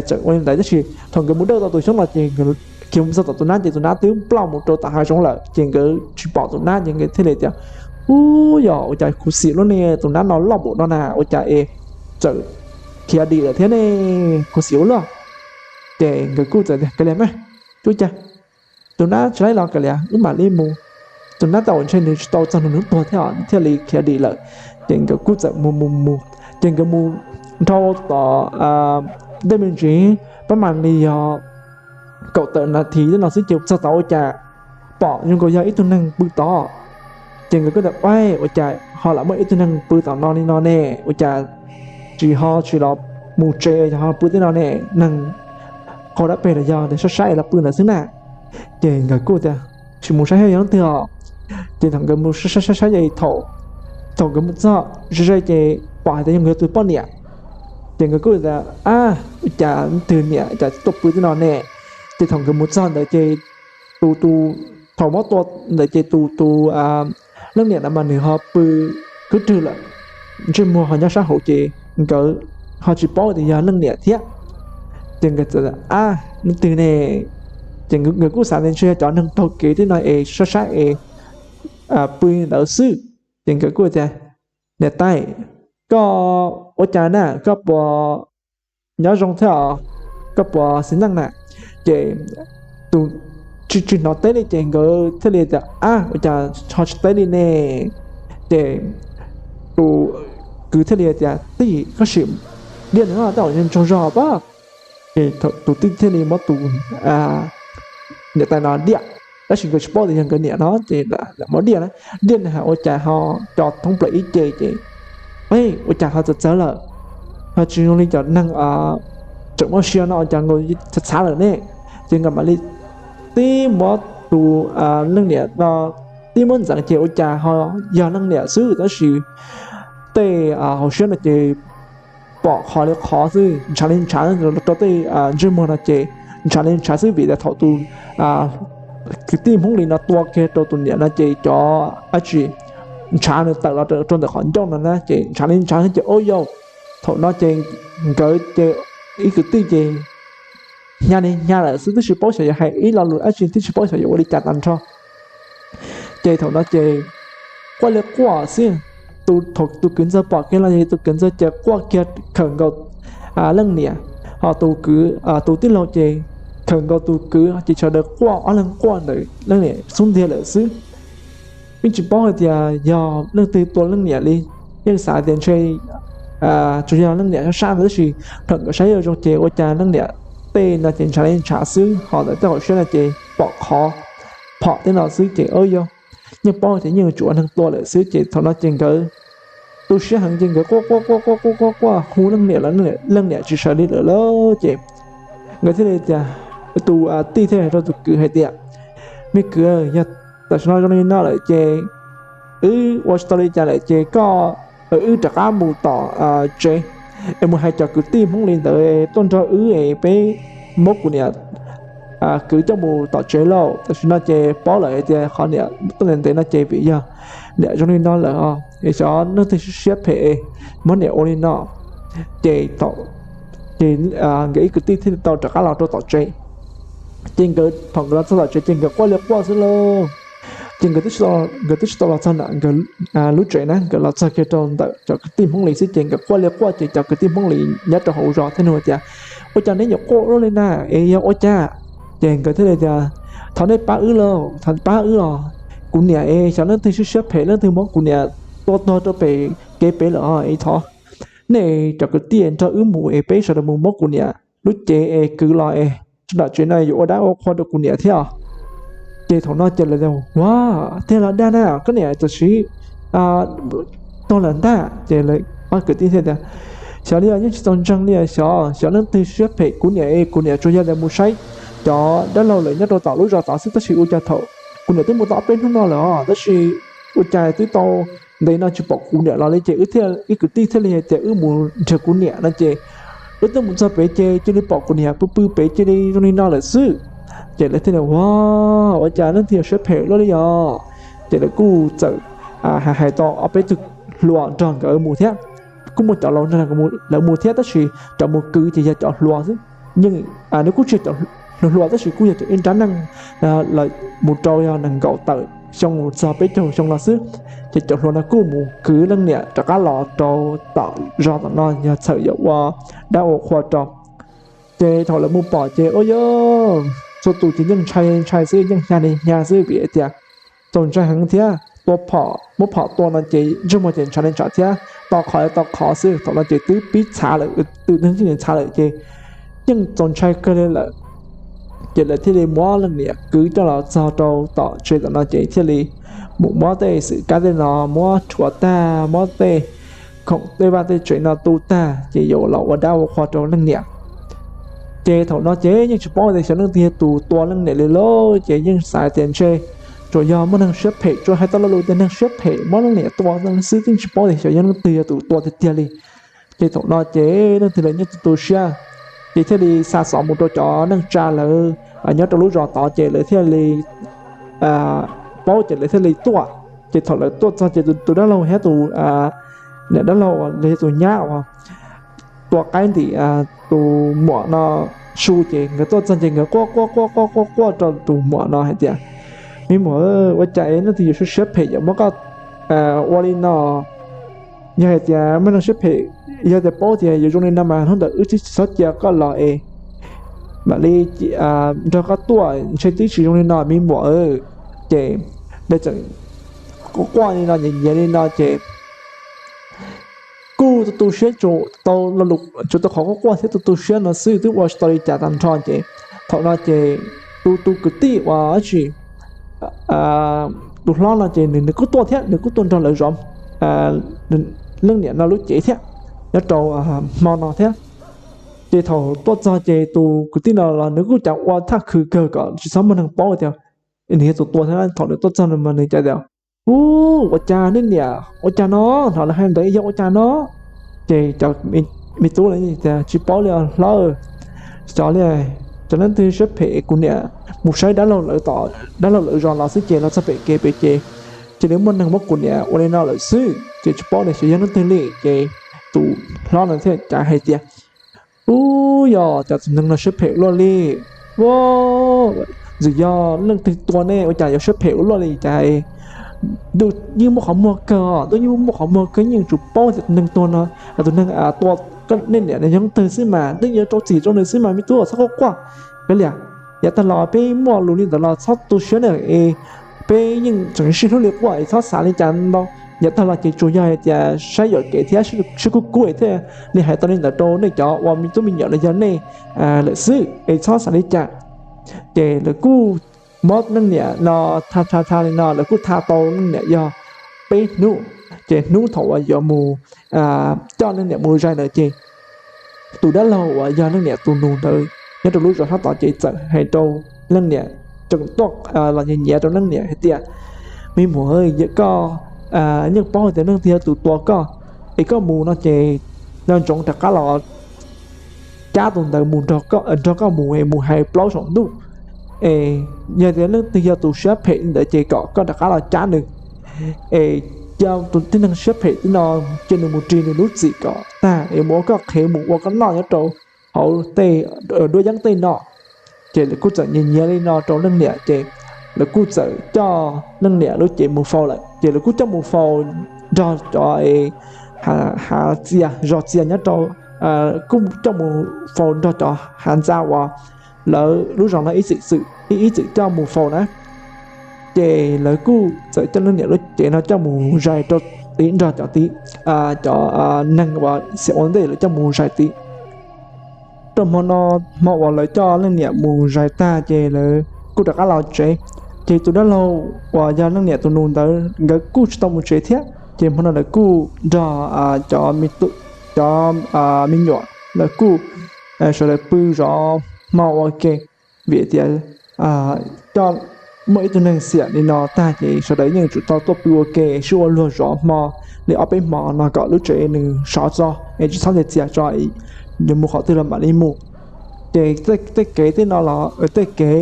txawm ua li ntawd. Tab sis thaum nkawd mus dawj tau tus xyoob no ces nkawd khiav mus txog tom tus nab ces tus nab twb ploj mus rau tom hav zoov lawm ces nkawd tsis pom tus nab ces nkawd thiaj li tias, Ub, yog ua cas khuv xim luaj ne, tus nab no loj npaum no na, ua cas es txawm khiav dim lawm thiab ne, khuv xim ua luaj. Ces nkawd kuj txawm tias, Kav liam mas, ua cas tus nab tsis laib los kav liam, wb mam li mus. Tus nab tej zaum ntshe nws tsis tau txog nws hnub tuag thiab nws thiaj li khiav dim lawm. Ces nkawd kuj txawm mus mus mus, ces nkawd mus dhau tom dej me ntsis, pab mam li yog kaum tawm nas this tej no xwb ces txog tod ua cas pom zoo nkaus yog ib tug neeg pw tod. Ces nkawd kuj tias, Ua, ua cas ho lam muaj ib tug neeg pw tom no li no ne? Ua cas tsis ho tsis los mus tsev, ho pw tej no ne? Neeg qaug dab peg los yog sab sab es los pw ntawd xwb na? Ces nkawd kuj tias, Tsis mus saib yog leej twg os. Ces thaum nkawd mus saib saib saib ces thaum, thaum nkawd mus txog ze ze ces pom hais tias yog nkawd tus poj niam. Ces nkawd kuj tias, Ab, ua cas leej twg niam cas tuaj pw tej no ne? Ces thaum nkawd mus txog ntawd ces tus tus, thaum muab tua ntawd ces tus tus leej niam no mas nws ho pw khwb rwg lawm, ntsej muag ho nyob sab hauv ces nkawd ho tsis paub tias yog leej niam thiab. Ces nkawd txawm, Ab, leej twg ne? Ces nkawd kuj xav tias ntshe yog cov neeg taug kev tej no es sab sab es pw ntawd xwb. Ces nkawd kuj tias, Niam tais, koj ua cas na, koj puas nyob zoo thiab os? Koj puas xis neej na? Ces tus tsis tsis hnov teb li ces nkawd thiaj li tias, Ab, ua cas ho tsis teb li ne? Ces tus kwv thiaj li tias, Tij, koj sim diaj nws, tej zaum nws ntsoog zog pab. Ces tus tij thiaj li muab tus niam tais no diaj, tab sis nkawd tsis paub tias yog nkawd niam no ces muab diaj na. Diaj nws hais ua cas ho co thoob plaws ib ce ces, Ua cas ho txawv txawv lawm, ho tsis zoo li cov neeg tseem muaj sia no, ua cas nkaus txhav txhav lawm ne? Ces nkawd mam li tib muab tus leej niam no tib muab ntxeev ces ua cas ho yog leej niam xwb, tab sis tej hauv siab no ces pom qhov li qhov xwb, ntshav li ntshav rau tej ntsej muag no ces ntshav li ntshav xwb, vim tias thaum tus kwv tij Hmoob Lis no tua kiag rau tus niam no ces cov dab tsi ntshav nws tawm los rau ntawm qhov ncauj no na ces ntshav li ntshav ces ua yau. Thaum no ces nkawd ces ib kwv tij ces hnyav li hnyav lawm xwb, twb tsis paub xyov yuav hais ib lo lus dab tsi, twb tsis paub xyov yuav ua li cas tag nrho. Ces thaum no ces quaj li quaj xwb, tus thaum tus kwv ntxawg pom kiag no ces tus kwv ntxawg ces quaj kiag khawm nkaus leej niam, ho tus kwv, tus tij laug ces khawm nkaus tus kwv ces sawv daws quaj, ob leeg quaj ntawm leej niam xub ntiag lawm xwb. Yeej tsis paub hais tias yog leej twg tua leej niam li, yeej xav tias ntshe tsuas yog leej niam sab sab ntawd, tab sis thaum nkawd saib zoo zoo ces ua cas leej niam tej no ces ntshav li ntshav xwb, ho ntawm tej hauv siab no ces pom qhov phom tej no xwb ces ua yau, yeej paub tias yeej tsuas ua neeg tua lawm xwb. Ces thaum no ces nkawd tu siab heev ces nkawd quaj quaj quaj quaj quaj quaj quaj hu leej niam los leej niam tsis sawv li lawm lauj. Ces nkawd thiaj li tias, tus tij thiaj hais rau tus kwv hais tias, Me kwv, yog tam sim no zoo li no lawm ces wb ua tsis tau li cas lawm ces koj, wb rov qab mus tom tsev es mus hais cov kwv tij Hmoob Lis ntawd tuaj nrog wb es peb muab kuv niam kwv coj mus tom tsev lauj. Tam sim no ces paub lawm hais tias qhov niam tuaj ntev ntev no ces vim yog niam zoo li no lawm os, es xyov leej twg siab siab phem muab niam ua li no. Ces thaum, ces nkawd ib kwv tij thiaj li tau rov qab los rau tom tsev. Ces nkawd thaum nkawd los txog tom tsev ces nkawd quaj li quaj xwb lauj. Ces nkawd twb tsis tau los txog nkawd lub tsev na, nkawd los txog kiag rau ntawm cov kwv tij Hmoob Lis xwb ces nkawd quaj li quaj ces cov kwv tij Hmoob Lis nyob rau hauv zos thiaj nug tias, Ua cas neb nyuam quaj ua luaj li na, es yog ua cas? Ces nkawd thiaj li tias, Thov nej pab wb lauj, thov pab wb os. Kuv niam es xyov leej twg siab siab phem leej twg muab kuv niam tua tuag rau pem kev pem lawm os. Es thov nej cov kwv tij nrog wb mus es peb sawv daws mus muab kuv niam lub cev es kwv los es tso tom tsev no yuav ua dab ua qhua rau kuv niam thiab os. Ces thaum no ces lawv tias, Ua, tiag los dag na, koj niam tam sim tuag lawm ntag. Ces ob kwv tij thiaj tias, Xyov li os, yeej tsis tau ntseeg li os, xyov, xyov leej twg siab phem kuv niam es kuv niam tsuas yog tias mus saib cov dab laug lawm nyob rau tom lub zos tod xwb, tab sis ua cas thaum kuv niam twb mus tau ob peb hnub no lawm os, tab sis ua cas twb tau ntev no tsis pom kuv niam los li ces wb thiaj, ib kwv tij thiaj li hais tias wb mus nrhiav kuv niam no ces wb twb mus txog pem ces cia li pom kuv niam pw pw pem cia li zoo li no lawm xwb. Ces lawv thiaj li, Ua, ua cas leej twg yuav siab phem luaj li os? Ces lawv kuj txawm hais hais tau ob peb tug hluas nrog nkawd mus thiab, kuj muaj cov laus nrog lawv mus thiab tab sis cov mus kwv ces yog cov hluas xwb. Yeej, nws kuj tsis yog cov hluas hluas tab sis kuj yog cov ib nrab neej, mus rau yog nees nkaum tawm xyoo txog peb caug xyoo no xwb. Ces cov hluas no kuj mus kwv leej niam rov qab los rau tom zos tom no yog txhawm yuav ua dab ua qhua rau. Ces thaum lawv mus pom ces ua yog txhua tus ces yeej ntshai ntshai xwb, yeej hnya li hnya xwb vim tias txaus ntshai heev thiab tua phom, muab phom tua no ces ntsej muag ces ntshav li ntshav thiab, to qhov to qhov xwb. Thaum no ces twb pib txhav lawm, twb txhav lawm ces yeej txaus ntshai kawg li lawm. Ces lawv thiaj li muab leej niam kwv coj los txog rau tom tsev tom no ces thiaj li mus muab tej xwm kab tej no muab rhuav tag, muab tej khoom tej vaj tej tsev no tu tag ces yuav los ua dab ua qhua rau leej niam. Ces thaum no ces yeej tsis paub tias xyov leej twg yog tus tua leej niam li lauj, ces yeej xav tias ntshe tsuas yog muaj neeg siab phem, tsuas hais tau lo lus tias neeg siab phem muab leej niam tua xwb, yeej tsis paub tias xyov yog leej twg yog tus tua tiag tiag li. Ces thaum no ces leej twg los yeej tu tu siab, ces thiaj li xa xov mus rau cov neej tsa lawv nyob rau lub zos tod ces lawv thiaj li paub ces lawv thiaj li tuaj. Ces thaum lawv tuaj txog ces tus dab laug thiab tus niam dab laug los yog tus nyab uas tua qaib ntim tus muam no su ces nkawd tuaj txog ces nkawd quaj quaj quaj quaj quaj quaj rau tus muam no hais tias, Me muam, ua cas es leej twg yuav siab phem yuav muab koj ua li no? Yog hais tias muaj neeg siab phem, yog tias paub tias yuav zoo li no mas hnub ntawd wb twb tsis txhob cia koj los es mam li nrog koj tuaj, ntshe twb tsis zoo li no me muam. Ces lawv txawm quaj li no nyiav nyiav li no ces kuj tu tu siab, tsuas tau qhov quaj quaj thiab tu tu siab no xwb twb ua tsis tau li cas tag nrho ces thaum no ces tus tus kwv tij uas dab tsi tus hlob no ces nws nws kuj tuaj thiab, nws kuj tuaj nrog lawv zov leej niam no lub cev thiab nyob rau hmo no thiab. Ces thaum tuaj txog ces tus kwv tij no los nws kuj cav ua thaj khwv kawg kom tsis txhob muaj neeg paub tias nws yog tus tua thiab. Thaum nws tuaj txog no mas nws cav tias, Ub, ua cas nej niam ua cas no? Hnov lawv hais ntawd yog ua cas no? Ces cov me tub tias, Tsis paub li os hlob, xyov li, cov leej twg siab phem, kuv niam mus saib dab laug lawv tom dab laug lawv zos los xwb ces los txog pem kev pem ces cia li muaj neeg muab kuv niam ua li no lawm xwb ces tsis paub li xyov yog leej twg li. Ces tus hlob no thiaj cav hais tias, Ub, yog cas tus neeg no siab phem ua luaj li, ua ntxim yog leej twg tua ne ua cas yuav siab phem ua luaj li cas? Ntuj yeej muaj qhov muag kawg, ntuj yeej muaj qhov muag kawg, yeej tsuas paub tias tus neeg tua no, tus neeg tua nej niam no yog leej twg xwb mas twb yuav rau txim rau nws xwb mas me tub txhob quaj quaj. Kav liam, yav tag los peb muaj lus li ntawd los txhob tu siab na, peb yeej tseem sib hlub li quaj es txhob xav li cas ntau. Yav tag los ces tsuas yog hais tias saib yuam kev thiab sib kub kub thiaj li hais tau li ntawd rau nej cov uas me tub me nyuam los yog nej lawm xwb es txhob xav li cas. Ces lawv kuj muab leej niam no tha tha tha li no, lawv kuj tha tau leej niam yog peb hnub. Ces hnub thaum uas yuav mus coj leej niam mus zais ntawd ces tus dab laug uas yog leej niam tus nus ntawd nyob rau lub zos sab tod ces txawm hais rau leej niam, tseem tuaj los nyiav nyiav rau leej niam hais tias, Me muam, koj yeej paub hais tias leej twg yog tus tua koj, es koj mus no ces nco ntsoov rov qab los cab tus ntawd mus nrog koj mus es mus hais plaub saum ntuj. Es yog tias leej twg yog tus siab phem li ntawd ces kom koj rov qab los cab nws. Es cia tus tib neeg siab phem tib no, cia nws mus ris nws lub txim kom tag es mus ua koj qhev mus ua koj noj nyob rau hauv tej duab yeeb tej no. Ces lawv kuj txawm nyiav nyiav li no rau leej niam ces lawv kuj txawm coj leej niam lub cev mus faus lawm. Ces lawv kuj coj mus faus nrog cov hav txias zos txias nyob rau, kuj coj mus faus nrog cov hav ntxa uas lawv lub zos no ib txwm coj mus faus na. Ces lawv kuj txawm coj leej niam lub cev no coj mus zais rau tid nrog cov tid, cov neeg uas xia ua ntej lawv coj mus zais tid. Rau hmo no, hmo uas lawv coj leej niam mus zais tag ces lawv kuj rov qab los tsev. Ces tus dab laug uas yog leej niam tus nus ntawd nkawd kuj tsis tau mus tsev thiab. Ces hmo no lawv kuj nrog cov me nyuam, lawv kuj sawv daws pw zov hmo ua ke, vim tias coj muaj ib tug neeg xiam li no tag ces sawv daws yeej tsum tau tuaj pw ua ke sib ua luag zov hmo li ob peb hmo no kom lub tsev nws sov tso es tsis txhob ntxias tso, yuav mus qhov twg los mam li mus. Ces tej kev tej no los tej kev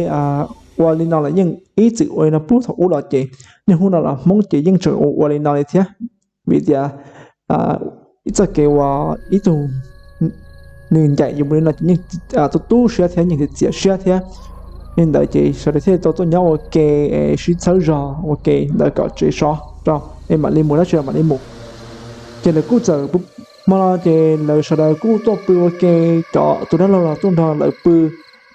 ua li no los yeej ib txwm ua li no puag thaum ub los ces niaj hnub no los Hmoob ces yeej tseem ua ua li no li thiab. Vim tias txoj kev uas ib tug nws ncaim yus mus li no ces yeej tu tu siab thiab yeej txias siab thiab. Li ntawd ces sawv daws thiaj tau tuaj nyob ua ke es sib txhawb zog ua ke ntawd kom tsev sov rau es mam li mus dab tsi los mam li mus. Ces lawv kuj txawm, hmo no ces lawv sawv daws kuj tuaj pw ua ke, cov tus dab laug los tuaj nrog lawv pw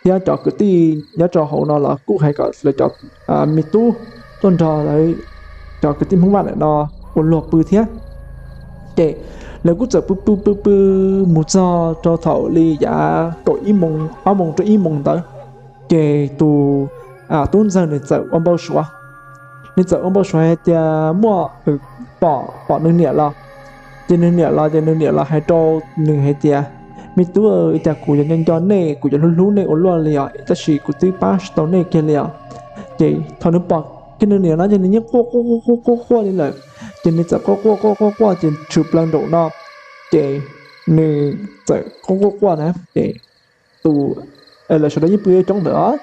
thiab cov kwv tij nyob rau hauv no los kuj hais kom lawv cov me tub tuaj nrog lawv cov kwv tij Hmoob Vaj ntawm no ua luag pw thiab. Ces lawv kuj txawm pw pw pw pw mus txog rau thaum li yav kaum ib moos ob moos rau ib moos ntawd, ces tus tub ntxawg nws txawm ua npau suav. Nws txawm ua npau suav hais tias muaj, pom pom nws niam los. Ces nws niam los ces nws niam los hais rau nws hais tias, me tub, cas kuv yuav nco nco nej, kuv yuav hlub hlub nej ua luaj li os, tab sis kuv twb pab tsis tau nej kiag li os. Ces thaum nws pom kiag nws niam no ces nws yeej quaj quaj quaj quaj quaj li lawm. Ces nws txawm quaj quaj quaj quaj quaj ces tshwm plaws nraum no, ces nws txawm quaj quaj quaj na ces tus, lawv sawv daws yeej pw coob ntawd os.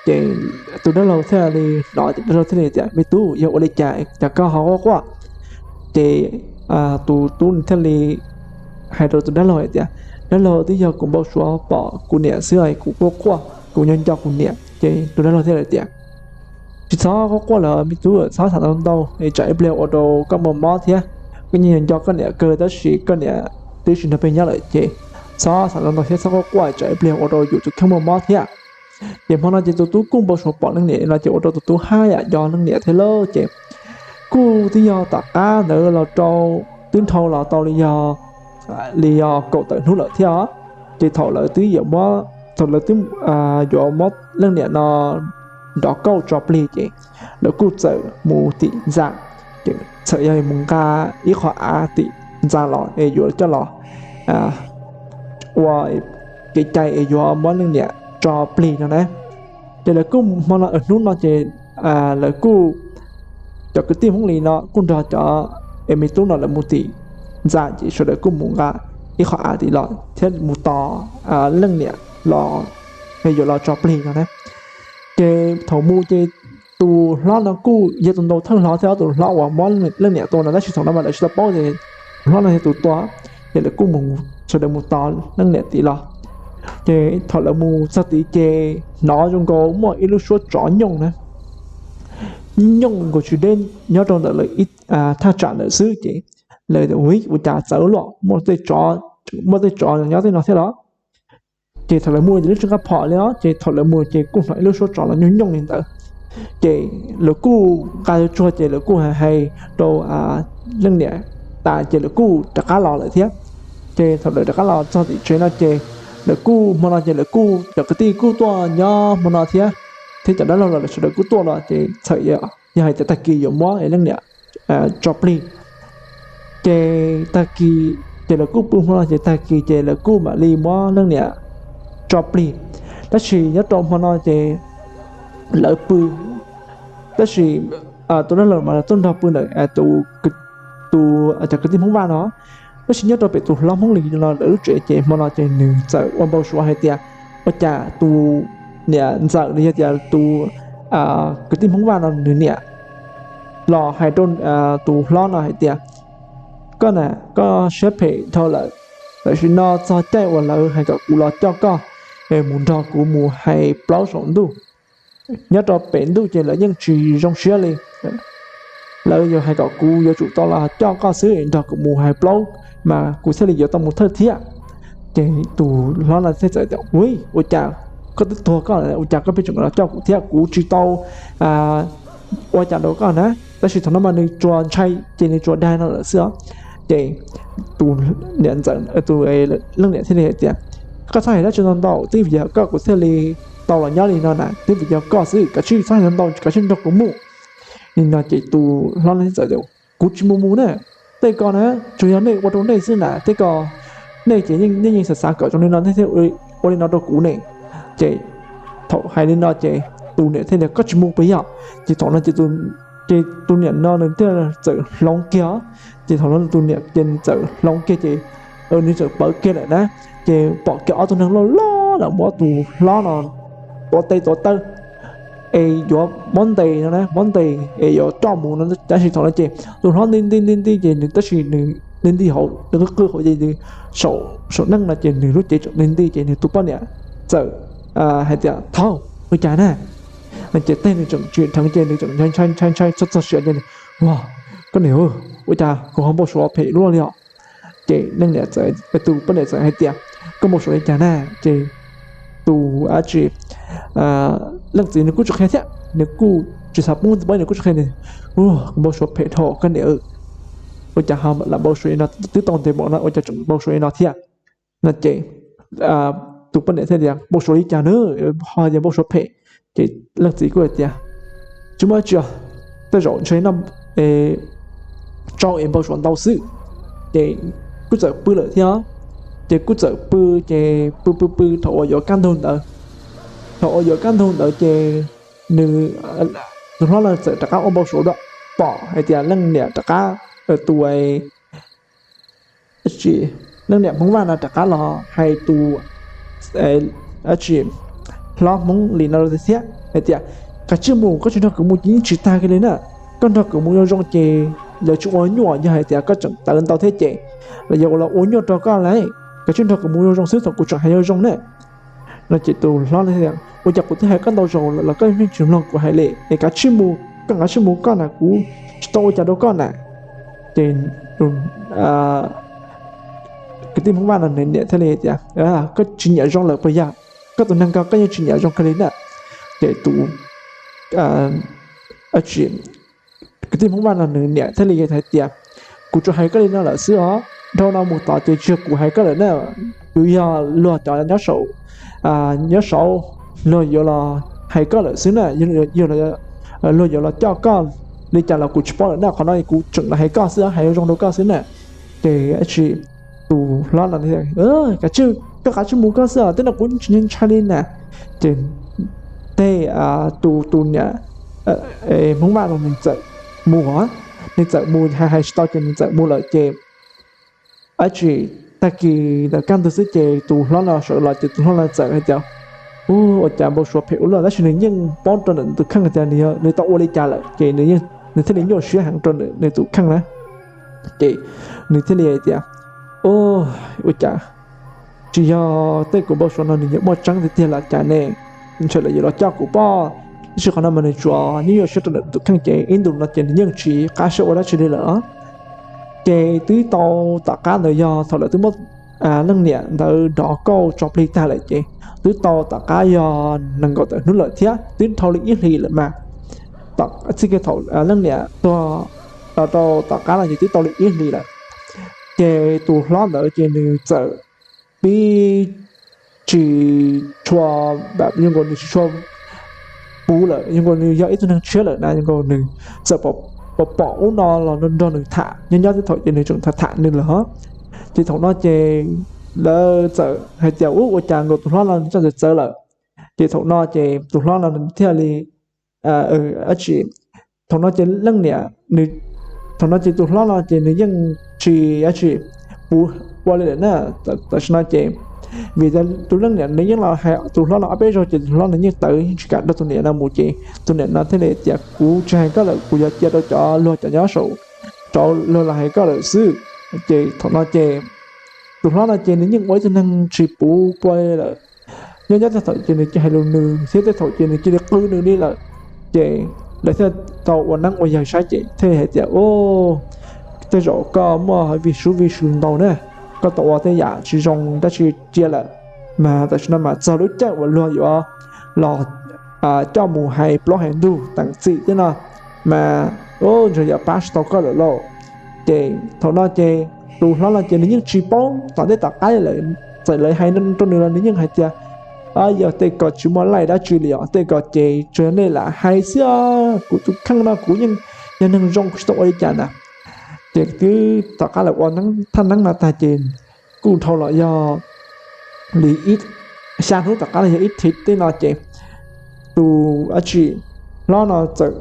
Ces tus dab laug thiaj li hnov, ces dab laug thiaj li tias, me tub, yog ua li cas cas koj ho quaj quaj? Ces tus tub nws thiaj li hais rau tus dab laug hais tias, dab laug, twb yog kuv npau suav pom kuv niam xwb es kuv quaj quaj, kuv nyob nco kuv niam. Ces tus dab laug thiaj li tias, tsis txhob quaj quaj lawm me tub, txhob xav ntau ntau es tsam ib pliag ua rau koj muaj mob thiab. Koj yeej nco koj niam kawg tab sis koj niam twb tsis nrog peb nyob lawm ces txhob xav ntau ntau thiab txhob quaj quaj tsam ib pliag ua rau yus tus kheej muaj mob thiab. Ces hmo no ces tus tub kuj npau suav pom leej niam no ces ua rau tus tub haj yam nco leej niam thiab lauj. Ces kuj twb yog tom qab ntawd los rau, twb dhau los tau li yog, li yog kaum tawm hnub lawm thiab os. Ces thaum lawv twb yuav, thaum lawv twb yuav muab leej niam no nrov kauj tso plig ces lawv kuj txawm mus tim ntxa, ces txawm yog mus nqa ib qho av tim ntxa los es yuav coj los ua kev cai es yuav muab leej niam tso plig no na. Ces lawv kuj hmo no hnub no ces lawv kuj, cov kwv tij Hmoob li no kuj nrog cov me tub no lawv mus tim ntxa ces sawv daws kuj mus nqa ib qho av tim los thiab mus tos leej niam los, yuav los tso plig no na. Ces thaum mus ces tus hlob no kuj yog tus ntaus thawj hlob thiab tus hlob uas muab leej niam tua no tab sis thaum no mas lawv tsis tau paub tias tus hlob no yog tus tua. Ces lawv kuj mus, sawv daws mus tos leej niam tim los. Ces thaum lawv mus txog tid ces hnov zoo nkaus muaj ib lub suab tsov nyooj na, nyooj nkaus tsis deb nyob rau ntawm lawv thaj tsam ntawd xwb ces lawv tias, ua cas txawv luaj, muaj tej tsov nyob tej no thiab los? Ces thaum lawv mus ces lub tsis nqaj phom li os, ces thaum lawv mus ces kuj hnov ib lub suab tsov los nyooj nyooj li ntawd. Ces lawv kuj nqa tsuag ces lawv kuj hais hais rau leej niam tas ces lawv kuj rov qab los lawm thiab. Ces thaum lawv rov qab los txog tim tsev no ces lawv kuj, hmo no ces lawv kuj cov kwv tij kuj tuaj nyob hmo no thiab, thiab cov dab laug los lawv sawv daws kuj tuaj los ces txawm yog hais tias tag kis yuav muab leej niam tso plig. Ces tag kis ces lawv kuj pw hmo no ces tag kis ces lawv kuj mam li muab leej niam tso plig. Tab sis nyob rau hmo no ces lawv pw, tab sis tus dab laug mas tuaj nrog pw ntawm tus, tus cov kwv tij Hmoob Vaj no. Tab sis nyob rau pem tus hlob Hmoob Lis no lawv lub tsev ces hmo no ces nws txawm ua npau suav hais tias ua cas tus niam ntxawm los yog tias tus kwv tij Hmoob Vaj no nws niam los hais rau tus hlob no hais tias, koj na, koj siab phem dhau lawm, tam sim no txog caij uas lawv hais kom kuv los coj koj mus nrog kuv mus hais plaub saum ntuj. Nyob rau pem ntuj ces lawv yeej tsis zoo siab li. Lawv yuav hais kom kuv yuav tsum tau los coj koj xwb nrog kuv mus hais plaub, mas kuv thiaj li yuav tau mus thawj thiab. Ces tus hlob no thiaj txawm tias, ua cas koj twb tuag koj, ua cas koj pheej tseem los coj kuv thiab? Kuv tsis tau ua cas rau koj na. Tab sis thaum no mas nws tsuas ntshai ces nws tsuas dag no lawm xwb os. Ces tus niam ntxawm, tus leej niam thiaj li hais tias, koj txhob hais dab tsi ntau ntau, twb vim yog koj kuv thiaj li tau los nyob li no na, twb vim yog koj xwb, kav tsij txhob hais ntau ntau, kav tsij nrog kuv mus. Li no ces tus hlob no thiaj txawm tias, kuv tsis mus mus na, tej ko na, tsuas yog nej ua rau nej xwb na, tej ko nej ces nej yeej xav xav kom zoo li no nej thiaj ua li no rau kuv ne. Ces thaum hais li no ces tus niam thiaj tias, Koj tsis mus puas yog? Ces thaum no ces tus, ces tus niam no nws thiaj txawm hloov kiag. Ces thaum no tus niam ces nws txawm hloov kiag ces nws txawm pawv kiag lawm na. Ces pom kiag ob tug neeg loj loj lawm muab tus hlob no tuav tes tuav taw es yuav muab ntes no na, muab ntes es yuav coj mus no. Tab sis thaum no ces tus hlob nti nti nti nti ces nws, tab sis nws nti nti hauv, nws qw qw hauv ces nws saum, saum neej no ces nws lub cev tseem nti nti ces nws tus poj niam txawm hais tias, Thaub, ua cas na? Ces tej nws tseem tsis dheev ces nws tseem ntshai ntshai ntshai ntshai txog txog siav ces, Ua, koj niam, ua cas kuv ho npau suav phem luaj li os? Ces leej niam txawm, tus poj niam txawm hais tias, Koj npau suav li cas na? Ces tus, a tsis, leej txiv nws kuj tsis qhia thiab, nws kuj tsis xav pub txiv poj, nws kuj tsis qhia, nws, Kuv npau suav phem dhau koj niam, ua cas ho lam npau suav li no, twb tau ntev npaum no ua cas tseem npau suav li no thiab? No ces tus poj niam thiaj tias, Npau suav li cas na, ho yog npau suav phem? Ces leej txiv kuj hais tias, Tsis muaj dab tsi os, tej zaum ntshe noj tsau es npau suav ntau xwb. Ces kuj txawm pw lawm thiab. Ces kuj txawm pw, ces pw pw pw thaum uas yuav kaj ntug ntawd, thaum uas yuav kaj ntug ntawd ces nws, tus hlob no txawm rov qab ua npau suav dua, pom hais tias leej niam rov qab, tus, leej niam Hmoob Vaj no rov qab los hais tus, a tsis, hlob Hmoob Lis no thiab hais tias, Kav tsij mus, koj tsis nrog kuv mus ces yeej tsis tag kiag li na. Koj nrog kuv mus zoo zoo ces lawv tsis ua nyuaj, yog hais tias koj tseem tawv ntau thiab ces lawv yuav los ua nyuaj rau koj lauj. Kav tsij nrog kuv mus zoo zoo xwb, thaum kuv tseem hais zoo zoo na. No ces tus hlob no tias, Ua cas kuv twb hais koj ntau zaus lawm los koj yeej tsis mloog kuv hais li, es kav tsij mus, koj kav tsij mus koj na, kuv tsis tau ua cas rau koj na. Ces kwv tij Hmoob Vaj no nws niam thiaj li tias, Koj tsis nyiam zoo lawm puas yog? Koj tus neeg ko koj yeej tsis nyiam zoo kiag li na. Ces tus, a tsis, kwv tij Hmoob Vaj no nws niam thiaj li hais tias, Kuv tsuas hais koj li no lawm xwb os, dhau no mus tod ces tsis yog kuv hais koj lawm na, kuv yog luag cov nyob saum, nyob saud, luag yuav los hais koj lawm xwb na, yog luag yuav los coj koj li cas los kuv tsis paub lawm na, qhov no kuv tseem los hais koj xwb, hais zoo rau koj xwb na. Ces tus hlob no, Kav tsij, koj kav tsij mus koj xwb os, tej no kuv tsis ntshai li na. Ces tej tus, tus niam Hmoob Vaj no nws txawm mus, nws txawm mus hais hais tsis tau ces nws txawm mus lawm ces, a tsis, tag kis ntawm kaj ntug xwb ces tus hlob no sawv los ces tus hlob no txawm hais tias, Ua cas npau suav phem ua luaj, tab sis nws yeej paub rau nws tus kheej tias nws tau ua li cas lawm ces nws thiaj li nyuaj siab heev rau nws tus kheej na. Ces nws thiaj li hais tias, Ua cas tsis yog tej kuv npau suav no nws yuav muaj tseeb tiag tiag los cas ne? Ntshe lawv yuav los coj kuv pob. Tab sis qhov no mas nws tsuas nyuaj nyuaj siab rau nws tus kheej ces ib ntus no ces nws yeej tsis qab siab ua dab tsi li lawm. Ces twb tau tom qab ntawd yog thaum lawv twb muab leej niam ntawd nrov kauj tso plig tag lawm ces twb tau tom qab yog nees nkaum tawm hnub lawm thiab twb dhau li ib hlis lawm mas. Txij kiag thaum leej niam tuag los rau tom qab no ces twb tau li ib hlis lawm. Ces tus hlob ntawd ces nws txawm pib tsis tshua, zoo nkaus nws tsis tshua puv lawm, zoo nkaus nws yog ib tug neeg tshiab lawm na, zoo nkaus nws txawm pom, pom ub no los nrog nws tham, nyob nyob tej thaum ces nws tseem tham tham nws lawm. Ces thaum no ces lawv txawm hais tias, Ua cas nkaus tus hlob no nws txawj txawv lawm? Ces thaum no ces tus hlob no thiaj li, a tsis, thaum no ces leej niam, thaum no ces tus hlob no ces nws yeej tsis, a tsis, puv ua li lawm na. Tam sim no ces vim tus leej niam nws yeej los hais tus hlob no ob peb zaug ces tus hlob no yeej tawv, yeej tsis kam nrog tus niam no mus ces tus niam no thiaj li tias, Kuv tsis hais koj lawm, kuv yuav cia rau cov luag cov nyob saum, cov luag los hais koj lawm xwb. Ces thaum no ces tus hlob no ces nws yeej ua ib tug neeg tsis puv pua li lawm. Nyob nyob tej thaum ces nws cia hais lus nws thiab tej thaum ces nws cia li qw nws li lawm. Ces lawv thiaj tau ua neeb ua yaig saib ces thiaj li hais tias, Tej zaum koj muaj vij sub vij sw ntau na, koj tau ua tej yam tsis zoo dab tsi cia lawm, mas tam sim no mas txog lub caij uas luag yuav los coj mus hais plaub hais ntug teem txim tej no mas ntshe yuav pab tsis tau koj lawm lauj. Ces thaum no ces tus hlob no ces nws yeej tsis paub tom ntej tom qab lawm, txawm lawv hais rau nws los nws yeej hais tias, Yog tej ko tsis muaj laij dab tsi li os, tej ko ces tsuas yog nej lam hais xwb, kuv tus kheej no kuv yeej yog neeg zoo, kuv tsis tau ua li cas na. Ces twb tom qab lawv ua thaj neeb no tag ces kuj dhau los yog li ib, xya hnub tom qab los yog ib thiv tej no ces tus dab tsi hlob no txawm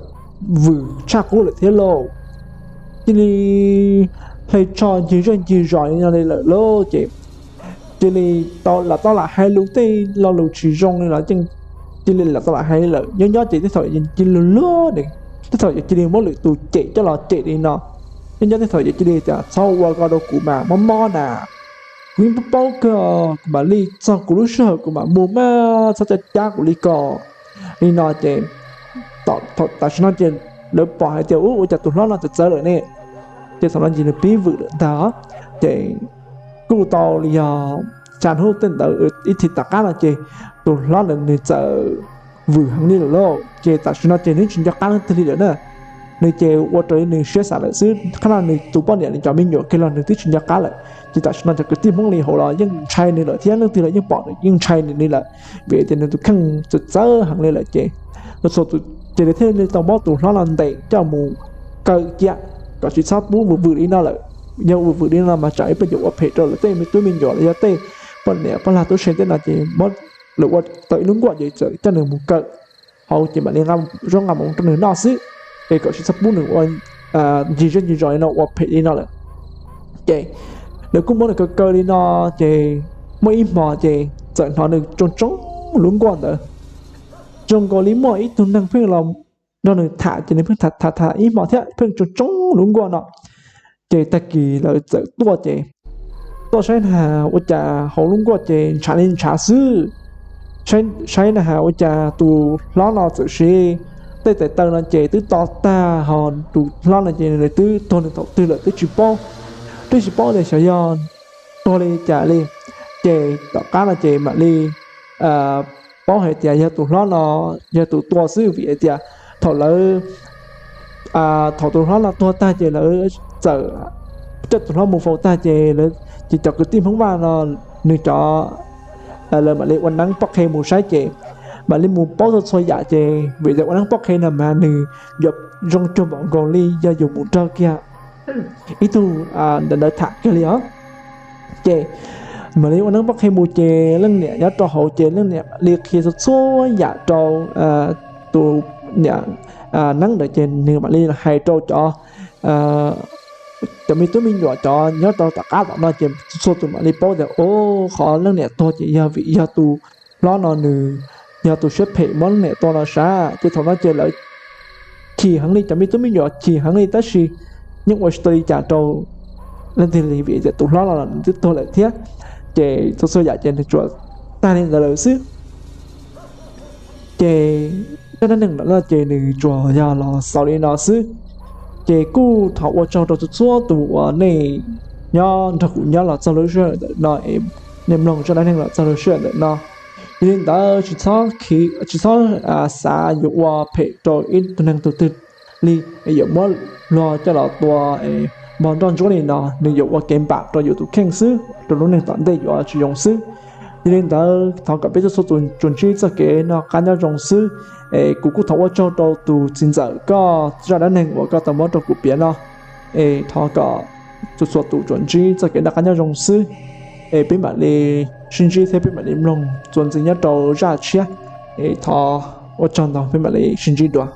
vwm tshaj qub lawm thiab lauj. Cia li hle tsho ncig zej ncig zos li no li lawm lauj. Ces cia li tau lam tau lam hais lus tej lo lus tsis zoo li los yeej cia li lam tau lam hais li lawm. Nyob nyob ces tej thaum cia li luag luag, tej thaum cia li muab lwm tus cem coj los cem li no. Nyob nyob tej thaum cia li tias txhob ua ko rau kuv mas mob mob na, kuv yeej paub paub kawg, kuv mam li txog kuv lub sij hawm kuv mam mus mas txhob cab cab kuv li ko li no ces tam sim no ces lawv pom hais tias ua cas tus hlob no txawv txawv lawm ne. Ces thaum no ces nws pib vwm lawm ntag. Ces kuj tau li yog xya hnub tej ntawd ib thim tom qab no ces tus hlob ntawd nws txawm vwm heev li lawm lauj. Ces tam sim no ces nws tsis nco qab leej twg li lawm na. Nws ces ua raws li nws siab xav lawm xwb. Qhov no nws tus poj niam nws cov me nyuam kiag los nws twb tsis nco qab lawm. Ces tam sim no cov kwv tij Hmoob li hauv los yeej ntshai nws lawm thiab leej twg los yeej pom nws yeej ntshai nws li lawm, vim tias nws tus kheej txawv txawv heev li lawm ces txhua tus ces lawv thiaj li tau muab tus hlob no ntes coj mus kaw cia kom tsis txhob pub vwm vwm li no lawm. Yog vwm vwm li no mas tsam ib pliag yuav ua phem rau lawv tej me tub me nyuam los yog tej poj niam poj lag tub se tej no ces muab lawv ua tau ib lub nkuaj ces txawm coj nws mus kaw hauv ces mam li zaub nqa mus rau nws noj xwb, es kom tsis txhob pub nws ua ncig zej ncig zos li no ua phem li no lawm. Ces lawv kuj muab nws kaw kaw li no ces muaj ib hmo ces txawm hnov nws tsoo tsoo lub nkuaj ntawd zoo nkaus li muaj ib tug neeg pheej los nrog nws tham ces nws pheej tham tham tham ib hmo thiab pheej tsoo tsoo lub nkuaj no. Ces tag kis lawv txawm tuaj ces tuaj saib na has ua cas hauv lub nkuaj ces ntshav li ntshav xwb. Saib na has ua cas tus hlob no txawm siv tej tais taw no ces twb to tag ho tus hlob no ces nws twb tuag nws thaum twg lawm twb tsis paub, twb tsis paub tias xyov yog tuag li cas li. Ces tom qab no ces mam li paub hais tias yog tus hlob no, yog tus tua xwb vim hais tias thaum lawv thaum tus hlob no tuag tag ces lawv txawm coj tus hlob mus faus tag ces lawv, ces cov kwv tij Hmoob Vaj no nws cov lawv mam li ua neeb poj qhe mus saib ces mam li mus paub txhua txhua yam ces vim tias ua neeb poj qhe no mas nws yuav zoo cuag npaum nkaus li yog yus mus nrog kiag ib tug ntawd tham kiag li os. Ces mam li ua neeb poj qhe mus ces leej niam nyob rau hauv ces leej niam li qhia txhua txhua yam rau tus niam neeb ntawd ces nws mam li hais rau cov cov me tub me nyuam cov nyob rau tom qab tom no ces txhua tus mam li paub tias o, qhov leej niam tuag ces yog vim yog tus hlob no nws yog tus siab phem muab leej niam tua no sav. Ces thaum no ces lawv chim heev li, cov me tub me nyuam chim heev li tab sis yeej ua tsis tau li cas rau leej twg li vim tias tus hlob no los nws twb tuag lawm thiab. Ces txhua txhua yam ces nws tsuas tag li ntawd lawm xwb. Ces zaj dab neeg no ces nws tsuas yog los xaus li no xwb. Ces kuj thov ua tsaug rau txhua txhua tus uas nej nyob nrog kuv nyob los txog lub sij hawm ntawm no es nej mloog zaj dab neeg los txog lub sij hawm ntawm no. Yog li ntawd tsis txhob, tsis txhob xav yuav ua phem rau ib tug neeg tus twg li, yuav muab luag coj los tua npog nroj ntsuab li no, nws yuav ua kev npam rau yus tus kheej xwb, rau lub neej tom ntej yuav tsis zoo xwb. Yog li ntawd thov kom peb txhua txhua tus tsuas ntsib txoj kev noj qab nyob zoo xwb. Es kuv kuj thov ua tsaug rau tus txiv ntxawm koj zaj dab neeg uas koj tau muab rau kuv piav no. Es thov kom txhua txhua tus tsuas ntsib txoj kev noj qab nyob zoo xwb. Es peb mam li sib ntsib thiab peb mam li mloog txuas ntxiv nyob rau zaj tshiab. Es thov ua tsaug ntau, peb mam li sib ntsib dua.